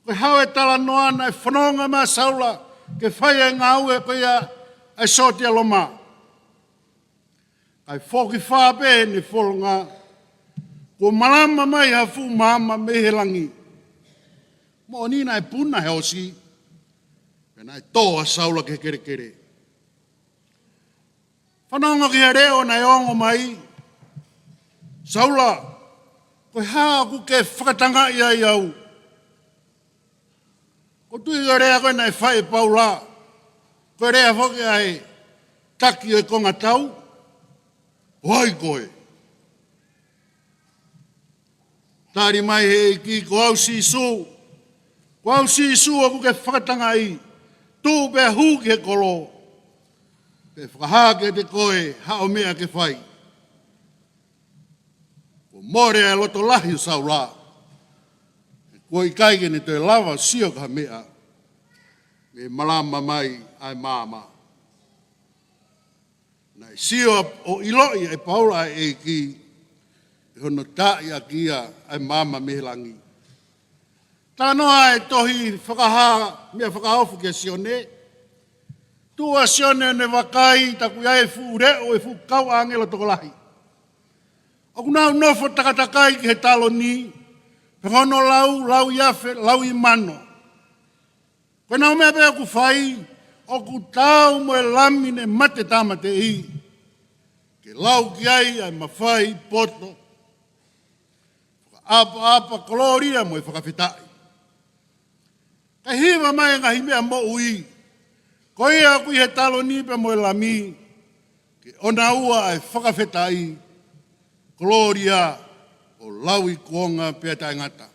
ko e hā e talanoa naʻe fononga mai ai ʻa Saula ke fai ʻa e ngāue ko ia ʻa e sōtia Loma. Kae foki fā pē ʻene fononga, kuo malama mai ha fuʻu maama mei he langi. Moʻoni naʻe puna he ʻosi, pea naʻe tō ʻa Saula ki he kelekele. Fanongo ki he leʻo naʻe ongo mai: Saula, ko e hā ʻoku ke fakatangaʻi ai au? ʻOku ou tui ko e lea ko ē naʻe fai ʻe Paula, ko e lea foki ʻa e taki ʻo e konga tau: Ko hai koe? Tali mai ʻe he ʻEiki: Ko au Sīsū. Ko au Sīsū ʻoku ke fakatangaʻi. Tuʻu pea hū ki he kolo, pea fakahā kiate koe haʻo meʻa ke fai. Kuo mole ʻa e loto lahi ʻo Saula, he kuo ʻikai ke ne toe lava ʻo sio ki ha meʻa mei he malama mai ʻa e maama. Naʻe sio ʻo ʻiloʻi ʻe Paula ʻa e ʻEiki ʻi hono taaʻi ʻaki ia ʻa e maama mei he langi. Talanoa ʻa e tohi Fakahā, meʻa fakaofo kia Sione. Tuʻu ʻa Sione ʻo ne vakai, tā ko ia ʻa e fuʻu leʻo ʻo e fuʻu kau ʻāngelo tokolahi ʻoku nau nofo takatakai ki he taloni, pea ko hono lau, lauiafe, lauimano. Ko ʻenau meʻa pē ʻoku fai, ʻoku taau mo e lami naʻe mate tāmateʻi, ke lau ki ai ʻa e mafai poto, fakaʻapaʻapa, kolōlia mo e fakafetaʻi. Kae hiva mai e ngaahi meʻa moʻui, ko ia ʻoku ʻi he taloni pea mo e lami, ke ʻonaua ʻa e fakafetaʻi, kolōlia, ʻo lauikuonga pea taʻengata.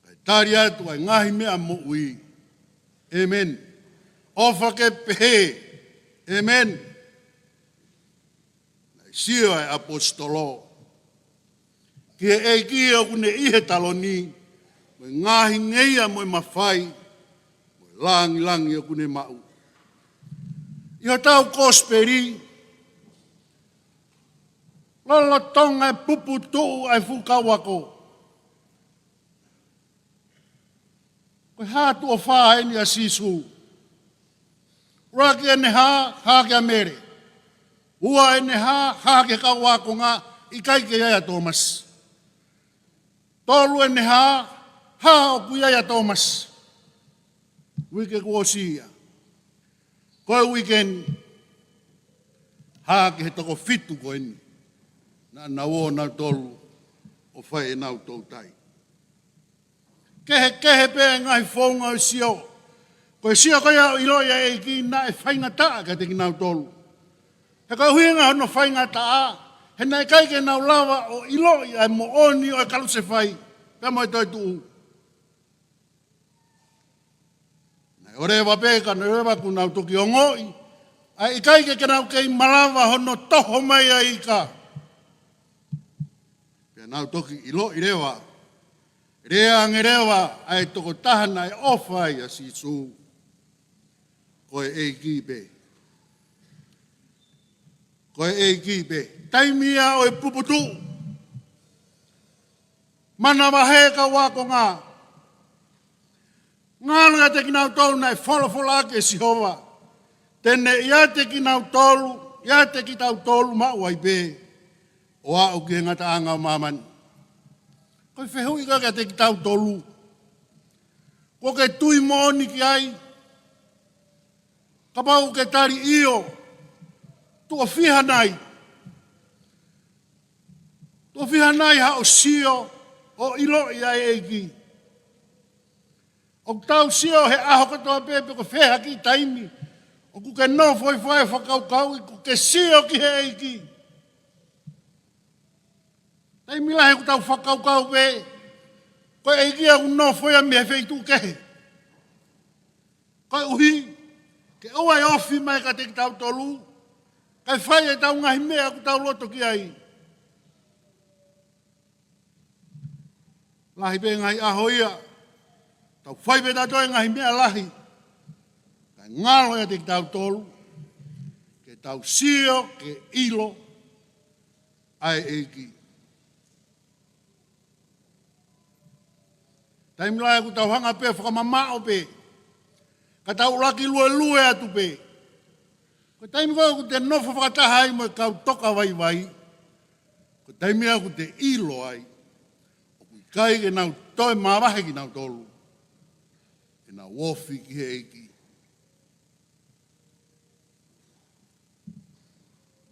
Kae tali atu ʻa e ngaahi meʻa moʻui. ʻĒmeni. ʻOfa ke pehē, ʻĒmeni. Naʻe sio ʻa e ʻaposetolo ki he ʻEiki ʻoku ne ʻi he taloni, mo e ngaahi ngeia mo e mafai mo e langilangi ʻoku ne maʻu. ʻI hotau kosipeli, lolotonga e puputuʻu ʻa e fuʻu kau ako, ko e hā tuʻo fā eni ʻa Sīsū? ʻUluaki ʻene hā, hā kia Mele. Ua ʻene hā, hā ki he kau ākonga, ʻikai ke ʻi ai ʻa Tōmasi. Tolu ʻene hā, hā ʻoku ʻi ai ʻa Tōmasi. Uike kuo ʻosi ia. Ko e uike ni, hā ki he toko fitu ko eni, naʻa nau ō nautolu ʻo fai ʻenau toutai. Kehekehe pē ngaahi founga ʻo e sio. Ko e sio ko ia ʻo ʻiloʻi ʻa e ʻEiki naʻe faingataʻa kiate kinautolu. He ko e ʻuhinga hono faingataʻa, he naʻe ʻikai ke nau lava ʻo ʻiloʻi ʻa e moʻoni ʻo e kalusefai pea mo e toetuʻu. Naʻe ʻoleva pē ka naʻe ʻoleva kuo nau toki ongoʻi ʻa e ʻikai ke nau kei malava hono toho mai ʻa e ika. Pea nau toki ʻiloʻi leva, lea ange leva ʻa e tokotaha naʻe ʻofa ai ʻa Sīsū: Ko e ʻEiki pē. Ko e ʻEiki pē. Taimi ia ʻo e puputuʻu, manavahē kau ākonga. Ngalo ʻiate kinautolu naʻe folofola ʻaki ʻe Sihova te ne ʻiate kinautolu, ʻiate kitautolu maʻu ai pē. ʻo aʻu ki he ngataʻanga ʻo māmani. Ko e fehuʻi ko ē kiate kitautolu, kuo ke tui moʻoni ki ai? Kapau ʻoku ke tali ʻio, tuʻo fiha nai? Tuʻo fiha nai haʻo sio ʻo ʻiloʻi ʻa e ʻEiki? ʻOku tau sio he ʻaho kotoa pē, pe ko e fē ha kiʻi taimi ʻoku ke nofo ai ʻo fakakaukauʻi kuo ke sio ki he ʻEiki? Taimi lahi ʻoku tau fakakaukau pē ko e ʻEiki ʻoku nofo ia mei he feituʻu kehe. Koeʻuhi ke ʻoua ʻe ofi mai kiate kitautolu, kae fai ʻetau ngaahi meʻa ʻoku tau loto ki ai. Lahi pē ngaahi ʻaho ia, tau fai pē tautolu e ngaahi meʻa lahi, kae ngalo ʻiate kitautolu ke tau sio ke ʻilo ʻa e ʻEiki. Taimi lahi ʻoku tau hanga pē ʻo fakamamaʻo pē, ka tau ʻuluaki luelue atu pē. Ko e taimi ko ē ʻoku te nofo fakataha ai mo e kau toka vaivai, ko e taimi ia ʻoku te ʻilo ai ʻoku ʻikai ke nau toe mavahe kinautolu, ke nau ofi ki he ʻEiki.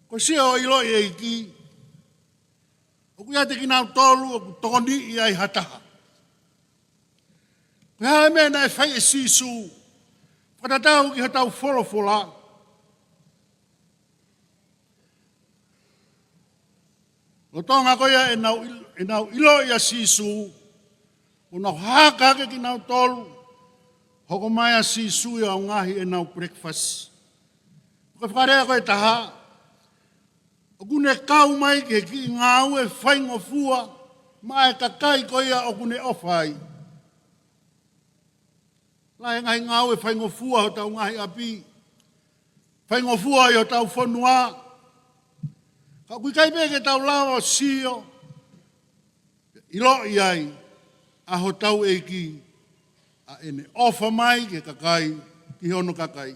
Ko e sio ʻo ʻiloʻi e ʻEiki, ʻoku ʻiate kinautolu ʻoku tokoniʻi ai ha taha. Ko e hā e meʻa naʻe fai ʻe Sīsū fakatatau ki hotau folofola? Lolotonga ko ia ʻenau ʻil-, ʻenau ʻiloʻi ʻa Sīsū, ʻo nau haka hake kinautolu, hoko mai ʻa Sīsū ʻo ʻaongaʻi ʻenau breakfast. Ko e fakalea ko ē ʻe taha, ʻoku ne kau mai ki he kiʻi ngāue faingofua maʻa e kakai ko ia ʻoku ne ʻofa ai. Lahi e ngaahi ngāue faingofua ʻi hotau ngaahi ʻapi, faingofua ʻi hotau fonua, ka ʻoku ʻikai pē ke tau lava ʻo sio, ʻiloʻi ai ʻa hotau ʻEiki, ʻa ʻene ʻofa mai ki he kakai, ki hono kakai.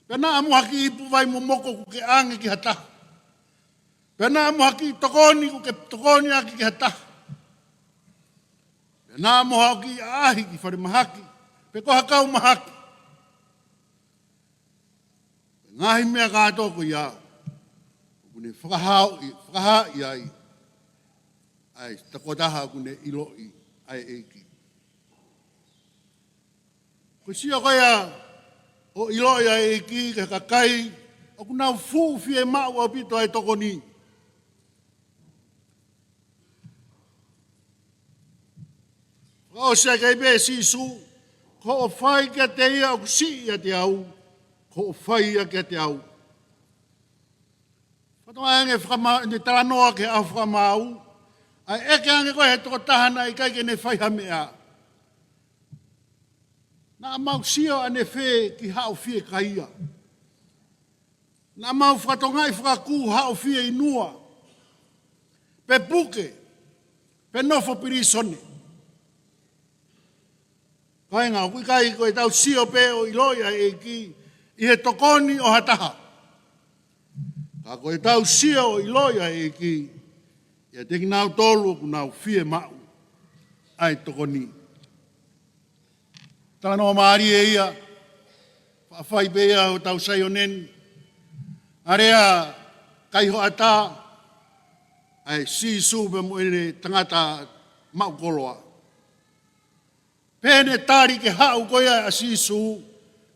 Pea naʻa mo ha kiʻi ipu vai momoko ʻoku ke ʻange ki ha taha, pea naʻa mo ha kiʻi tokoni ʻoku ke tokoni ʻaki ki ha taha, pea naʻa mo ha kiʻi ʻaʻahi ki falemahaki pe ko ha kau mahaki. Ngaahi meʻa kātoa ko ia ʻoku ne fakahaaʻi, fakahaaʻi ai ʻa e tokotaha ʻoku ne ʻiloʻi ʻa e ʻEiki. Ko e sio ko ia ʻo ʻiloʻi ʻa e ʻEiki ki he kakai ʻoku nau fuʻu fiemaʻu ʻaupito ʻa e tokoni. Fakaʻosi ʻaki pē ʻe Sīsū, ko hoʻo fai kiate ia ʻoku siʻi ʻiate au, ko hoʻo fai ia kiate au. Fakatokangaʻi ange fakama-, ʻene talanoa ki he ʻaho fakamaau, ʻa e ʻeke ange ko ē ʻe he tokotaha naʻe ʻikai ke ne fai ha meʻa, naʻa mau sio ʻanefē ki haʻo fiekaia? Naʻa mau fakatokangaʻi fakakū haʻo fieinua, pe puke, pe nofo pilīsone? Kāinga, ʻoku ʻikai ko ʻetau sio pē ʻo ʻiloʻi ʻa e ʻEiki ʻi he tokoni ʻo ha taha, ka ko ʻetau sio ʻo ʻiloʻi ʻa e ʻEiki ʻiate kinautolu ʻoku nau fiemaʻu ʻa e tokoni. Talanoa mālie ia, faʻa fai pē ia ʻo tau Saione ni. ʻA e lea kaihoʻata ʻa e Sīsū pea mo ʻene tangata maʻu koloa. Pea ne tali ki he haʻu ko ia ʻa Sīsū,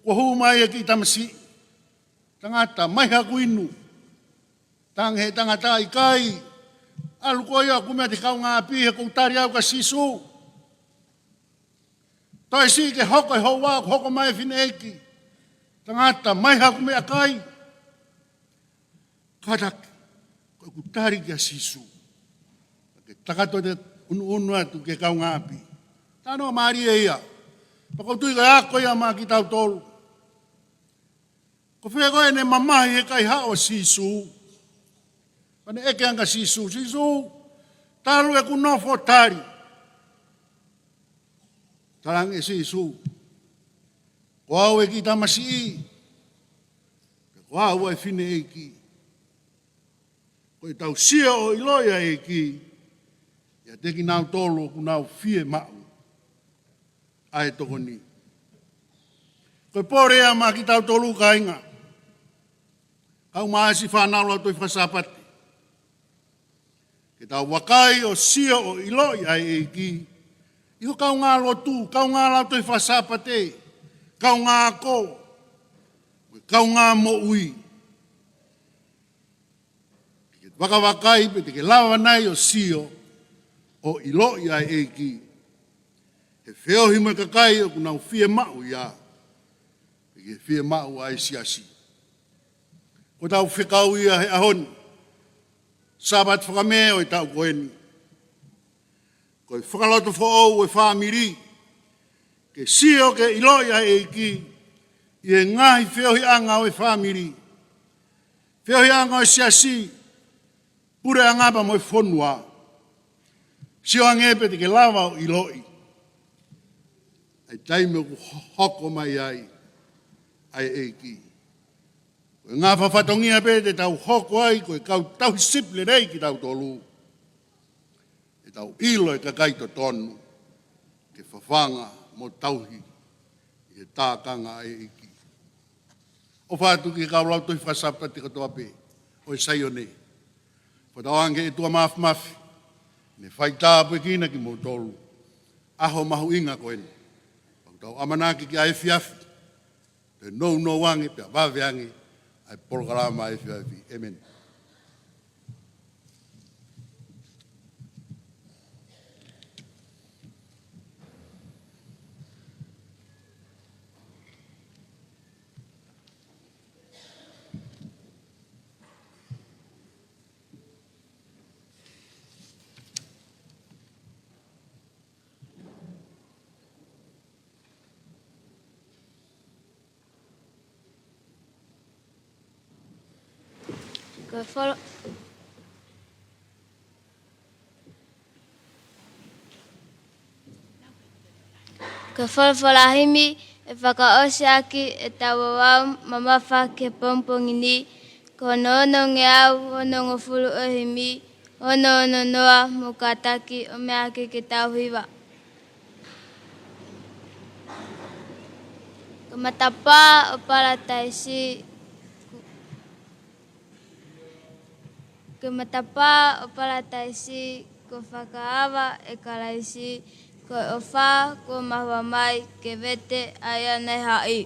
kuo hū mai e kiʻi tamasiʻi. Tangata, mai haʻaku inu. Talaange ʻe he tangata, ʻikai. ʻAlu koe ʻo kumi atu e kaungāʻapi, he ʻoku ou tali au kia Sīsū. Toe siʻi ke hoko e houa, hoko mai e fineʻeiki. Tangata, mai haʻaku meʻakai. Kātaki, ko ʻeku tali kia Sīsū. Ke takato te unuunu atu ki he kaungāʻapi. Talanoa mālie ia. Pea ʻoku ou tui ko e ako ia maʻa kitautolu. Ko fē koā ʻene mamahi he kaihaʻa ʻo Sīsū? Pea ne ʻeke ange kia Sīsū, Sīsū, talu ʻeku nofo tali. Talaange ʻe Sīsū, ko au e kiʻi tamasiʻi, pe ko au e fineʻeiki. Ko ʻetau sio ʻo ʻiloʻi ʻa e ʻEiki, ʻiate kinautolu ʻoku nau fiemaʻu ʻa e tokoni. Ko e pole ia maʻa kitautolu kāinga, kau mā ʻa e siʻi fānau Lautohi Faka-Sāpate, ke tau vakai ʻo sio ʻo ʻiloʻi ʻa e ʻEiki ʻi ho kaungā lotu, kaungā Lautohi Faka-Sāpate, kaungā ako, kaungā moʻui. Ke vakavakai pe te ke lava nai ʻo sio ʻo ʻiloʻi ʻa e ʻEiki, he feohi mo e kakai ʻoku nau fiemaʻu ia, pe ke fiemaʻu ʻa e siasi. Ko ʻetau fekau ia he ʻaho ni, Sāpate Fakamē ʻo e taʻu ko eni, ko e fakalotofoʻou ʻo e fāmili, ke sio ke ʻiloʻi ʻa e ʻEiki ʻi he ngaahi feohiʻanga ʻo e fāmili, feohiʻanga ʻo e siasi, puleʻanga pea mo e fonua. Sio ange pe te ke lava ʻo ʻiloʻi ʻa e taimi ʻoku ho-, hoko mai ai ʻa e ʻEiki. Ko e ngaahi fatongia pē te tau hoko ai ko e kau tauhi sipi lelei kitautolu, ʻetau ʻilo e kakai totonu ke fafanga mo tauhi ʻi he tākanga ʻa e ʻEiki. ʻOfa atu ki he kau Lautohi Faka-Sāpate kotoa pē ʻo e Saione, fakatauange ʻe he ʻOtua Māfimafi, ne fai tāpuekina kimoutolu ʻaho mahuʻinga ko eni. Pea ʻoku tau ʻamanaki ki he efiafi, te nounou ange pea vave ange ʻa e polokalama efiafi. ʻĒmeni. Ko e folo-, ko e folofola himi ʻe fakaʻosi ʻaki ʻetau ouau mamafa ki he pongipongi ni, ko hono onongeau onongofulu ʻo e himi, ono ono noa mo kātaki ʻo meʻa ʻaki ke tau hiva. Ko e matapā ʻo Palataisi, ko e matapā ʻo Palataisi, kuo fakaava ʻe Kalaisi, ko e ʻofa kuo mahuʻa mai ke vete ʻa ia naʻe haʻi.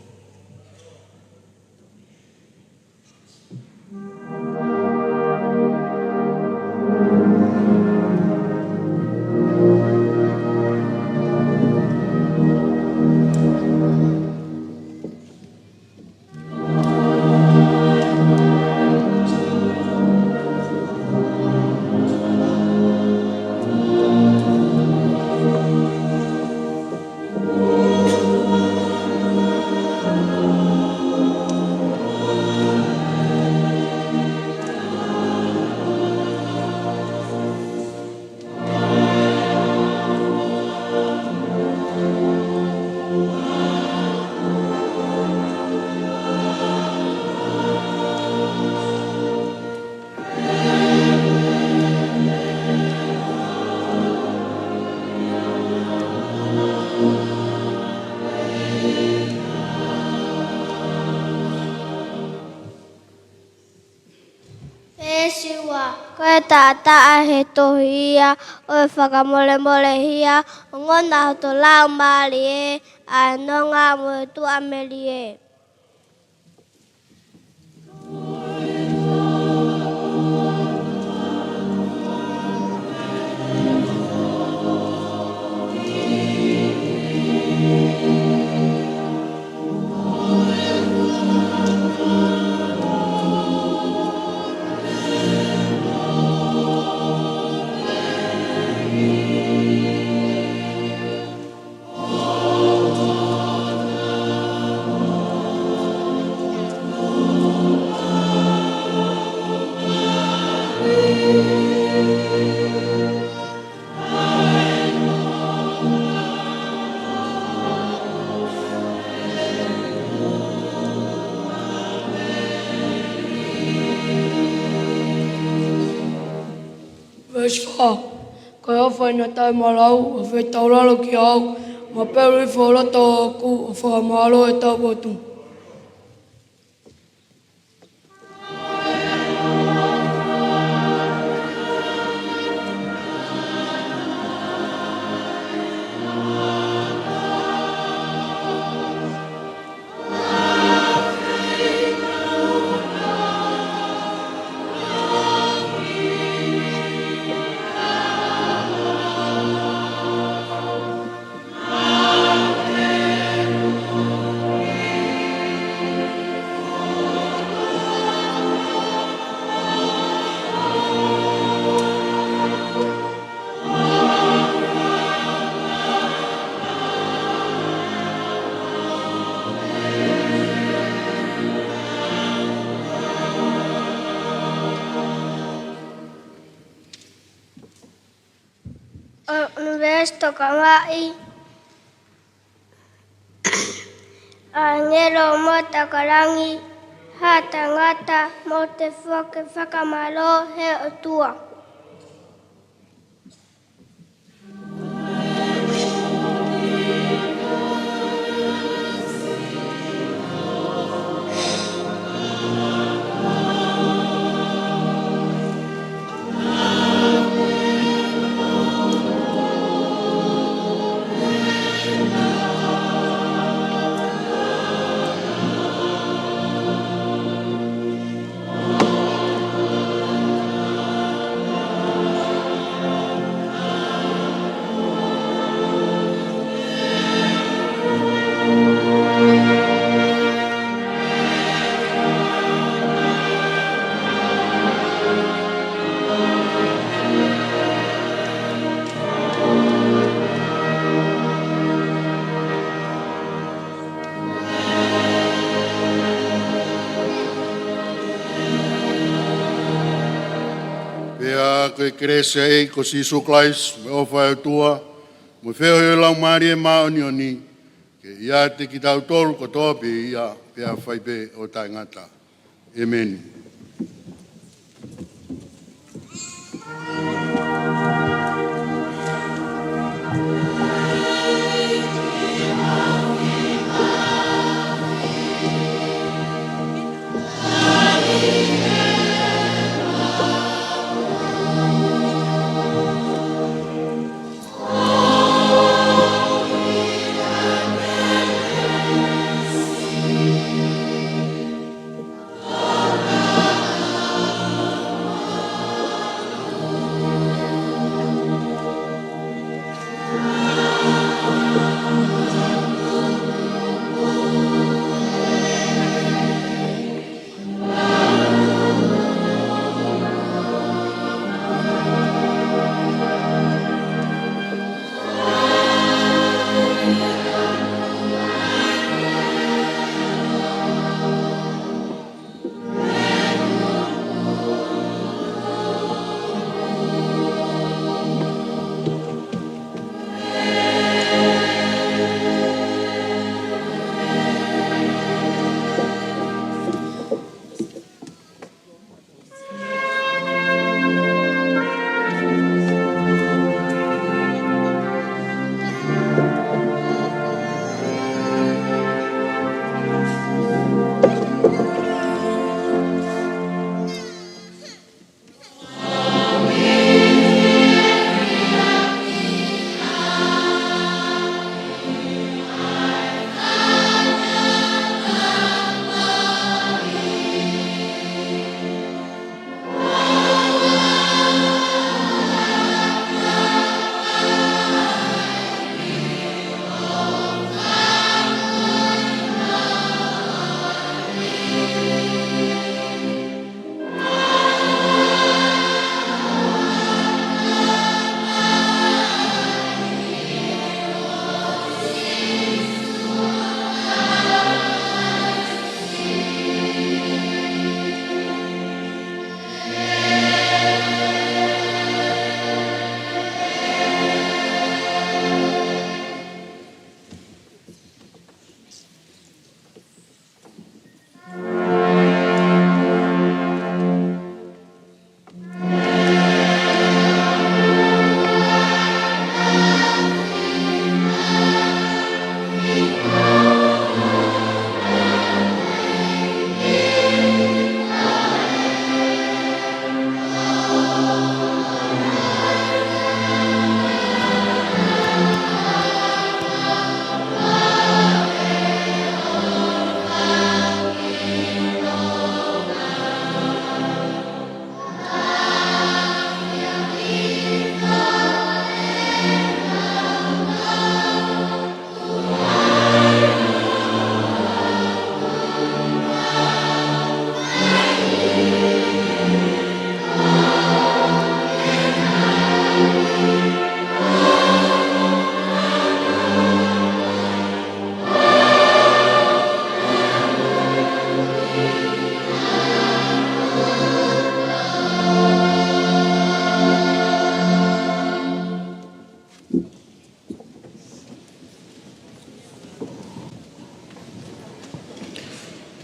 Veesi ua. Ko e taʻataʻa he tohi ia ʻo e fakamolemolehia, ongona hoto laumālie ʻa e nonga mo e tuʻamelie. Ko e ʻofa ʻa e ʻOtua ʻoku mau lau, ʻofa ʻa e taulalo kiate au, mo e pelu hifo ʻo e loto ʻoʻoku, ʻo fakamālō ʻa e taupotu. ʻUnivēsi tokolahi, ʻāngelo mo e takalangi, haʻa tangata, mou toe foaki e fakamālō ki he ʻOtua. Pea ko e kelesi ʻa e ʻEiki ko Sīsū Kalaisi, mo e ʻofa ʻa e ʻOtua, mo e feohi ʻa e Laumālie Māʻoniʻoni, ke ʻiate kitautolu kotoa pē ia, pea fai pē ʻo taʻengata. ʻĒmeni.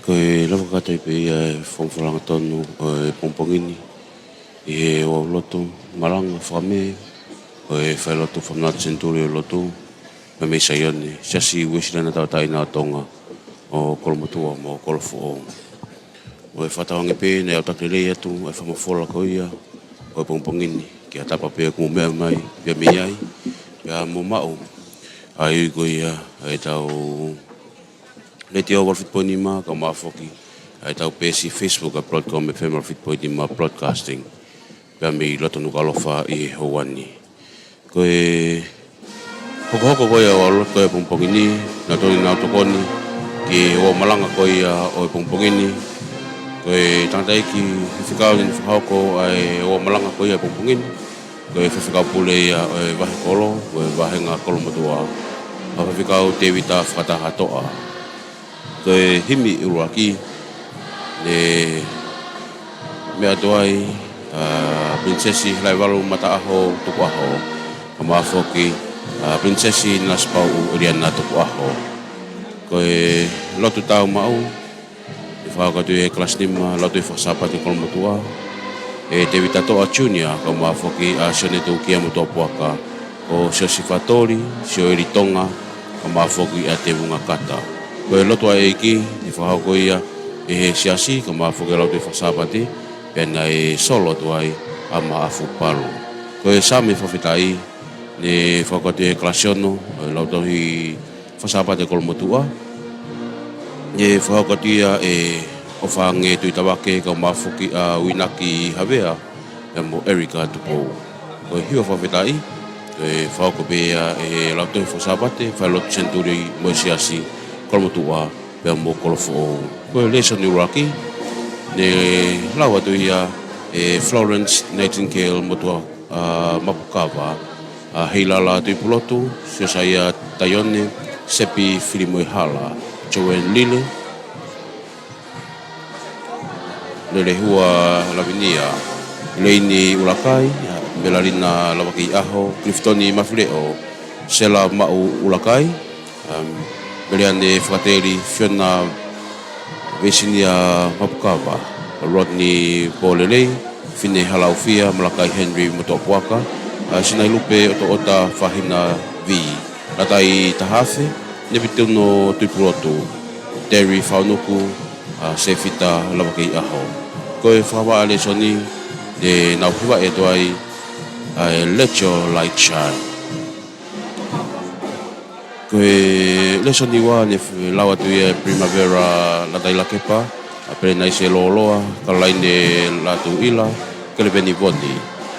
Ko e lava kakato pē ia e fakafofonga tonu ʻo e pongipongi ni ʻi he ʻoatu lotu malanga fakamē ʻo e failotu Fakamanatu Senituli ʻo e Lotu mei Saione, Siasi Uēsiliana Tauʻatāina ʻo Tonga ʻo Kolomotuʻa mo Kolofoʻou. ʻOku fakatauange pē naʻe ʻalu ʻo taki lelei atu e fakamafola ko ia ʻo e pongipongi ni ki ha tapa pē ʻoku mou meʻa mai pea mei ai, pea mou maʻu ʻa e ui ko ia ʻetau Letiō valu fitu poini nima, kae ʻumaʻā foki ʻetau peesi Facebook ʻa e Broadcom F M valu fitu poini nima Broadcasting pea mei loto Nukuʻalofa ʻi he houa ni. Ko e hokohoko ko ia ʻo e ʻalu lotu ko ia e pongipongi ni, naʻa tau tokoni ki he ʻoatu malanga ko ia ʻo e pongipongi ni. Ko e tangataʻeiki faifekau naʻe fakahoko ʻa e ʻoatu malanga ko ia e pongipongi ni, ko e faifekau pule ia ʻo e Vahe Kolo, ʻo e Vāhenga Kolomotuʻa, ʻa Faifekau Tēvita Fakatahatoʻa. Ko e himi ʻuluaki, ne meʻa atu ai ʻa Pilinisesi Halaevalu Mataʻaho Tukuʻaho, kae ʻumaʻā foki ʻa Pilinisesi Nanasipauʻu ʻEliana Tukuʻaho. Ko e lotu tāumaʻu, ne fakahoko atu ʻi he kalasi nima Lautohi Fakasāpate Kolomotuʻa ʻe Tēvita Toʻa Junior, kae ʻumaʻā foki ʻa Sione Tūkia Motuʻapuaka, ko Siosifa Toli, Sioeli Tonga, kae ʻumaʻā foki ʻa Tevunga Kata. Ko e lotu ʻa e ʻEiki, ne fakahoko ia ʻe he Siasi, kae ʻumaʻā foki ʻa e Lautohi Fakasāpate, pea naʻe solo atu ai ʻa Maʻafu Palu. Ko e Saame Fakafetaʻi, ne fakahoko atu ʻi he kalasi ono ʻo e Lautohi Fakasāpate Kolomotuʻa. Ne fakahoko atu ia ʻe ʻOfaange Tuʻitavake, kae ʻumaʻā foki ʻa Uinaki Havea pea mo Erika Tupou. Ko e hiva fakafetaʻi, ko e fakahoko pē ia ʻe he Lautohi Fakasāpate, failotu Senituli mo e Siasi Kolomotuʻa pea mo Kolofoʻou. Ko e lēsoni ʻuluaki, ne lau atu ia ʻe Florence Nightingale Motuʻa, ʻa, Mapukava, ʻa Heilala Tuʻipulotu, Siosaia Taione, Sepi Filimoehala, Joanne Lile, Lelehua Lavinia, Leini ʻUlakai, ʻa, Melalina Lavakeiʻaho, Kilifitoni Mafileʻo, Sela Maʻu ʻUlakai, um, Meleane Fakateli, Fiona Veisinia Mapukava, Rodney Polelei, Fine Halaufia, Malakai Henry Motuʻapuaka, ʻa, Sinailupe ʻOtoʻota Fahina V, Latai Tahafe, Nepituno Tuʻipulotu, Terry Faunuku, ʻa, Sefita Lavakeiʻaho. Ko e fakavaʻa lēsoni, ne nau hivaʻi atu ai ʻa e Let Your Light Shine. Ko e lēsoni ua, ne f-, lau atu ia ʻe Primavera Latailakepa, ʻa Pelenaise Loloa, Kalolaine Latuʻila, Keleveni Voni.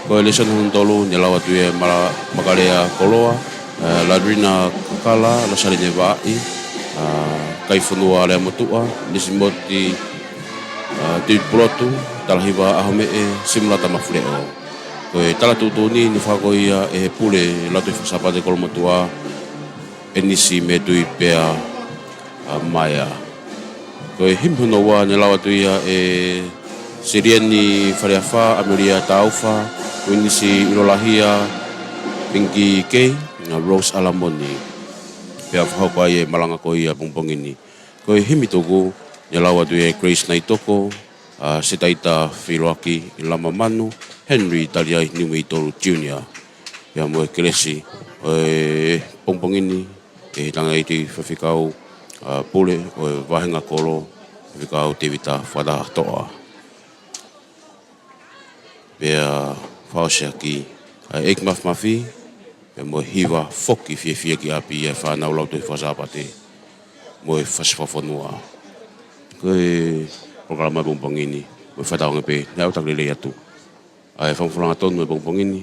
Ko e lēsoni hono tolu, ne lau atu ia ʻe Mala-, Makalea Koloa, ʻa Ladrina Kakala, Lasaline Vaʻaʻi, ʻa Kaifonua Leamotuʻa, Nisimoti, ʻa Tuʻipulotu, Talahiva ʻAhomeʻe, Simulata Mafileʻo. Ko e tala tuʻutuʻuni, ne fakahoko ia ʻe he Pule Lautohi Fakasāpate Kolomotuʻa, ʻEnisi Metui pea ʻa Maea. Ko e himi hono ua, ne lau atu ia ʻe Silieni Faleafa, ʻAmelia Taufa, Uinisi ʻIlolahia, Pinki Kei, ʻa Rose Alamoni. Pea fakahoko ai e malanga ko ia e pongipongi ni. Ko e himi tuku, ne lau atu ia ʻe Grace Naitoko, ʻa Setaita Filoaki, Lama Manu, Henry Taliai Niumeitolu Junior. Pea mo e kelesi ʻo e pongipongi ni, ʻe he tangataʻeiki faifekau, ʻa, pule ʻo e Vāhenga Kolo, Faifekau Tēvita Fakatahatoʻa. Pea fakaʻosi ʻaki ʻa e ʻEiki Mafimafi, pea mo e hiva foki fiefia ki ʻapi ʻa e fānau Lautohi Fakasāpate mo e Fasi Fakafonua. Ko e polokalama e pongipongi ni, mo e fakatauange pē naʻe ʻalu ʻo taki lelei atu ʻa e fakafofonga tonu e pongipongi ni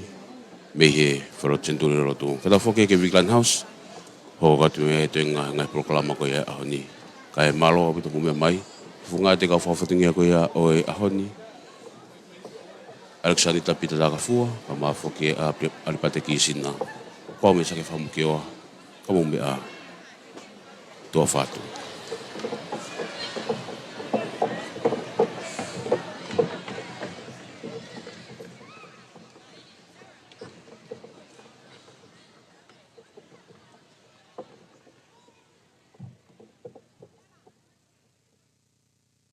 mei he failotu Senituli ʻo e Lotu. Kae tau foki ki he Vic Glen House, hoko atu e toenga e ngaahi polokalama ko ia e ʻaho ni. Kae mālō ʻaupito hoʻomou meʻa mai. Fungani e kau fakafofonga ko ia ʻo e ʻaho ni, ʻAlekisānita Pita Takafua, kae ʻumaʻā foki ʻa Pi-, ʻAlipate Kisina. Ko au Mesa Kefamo Kioa, ka mou meʻa ā. Tuʻa ʻofa atu.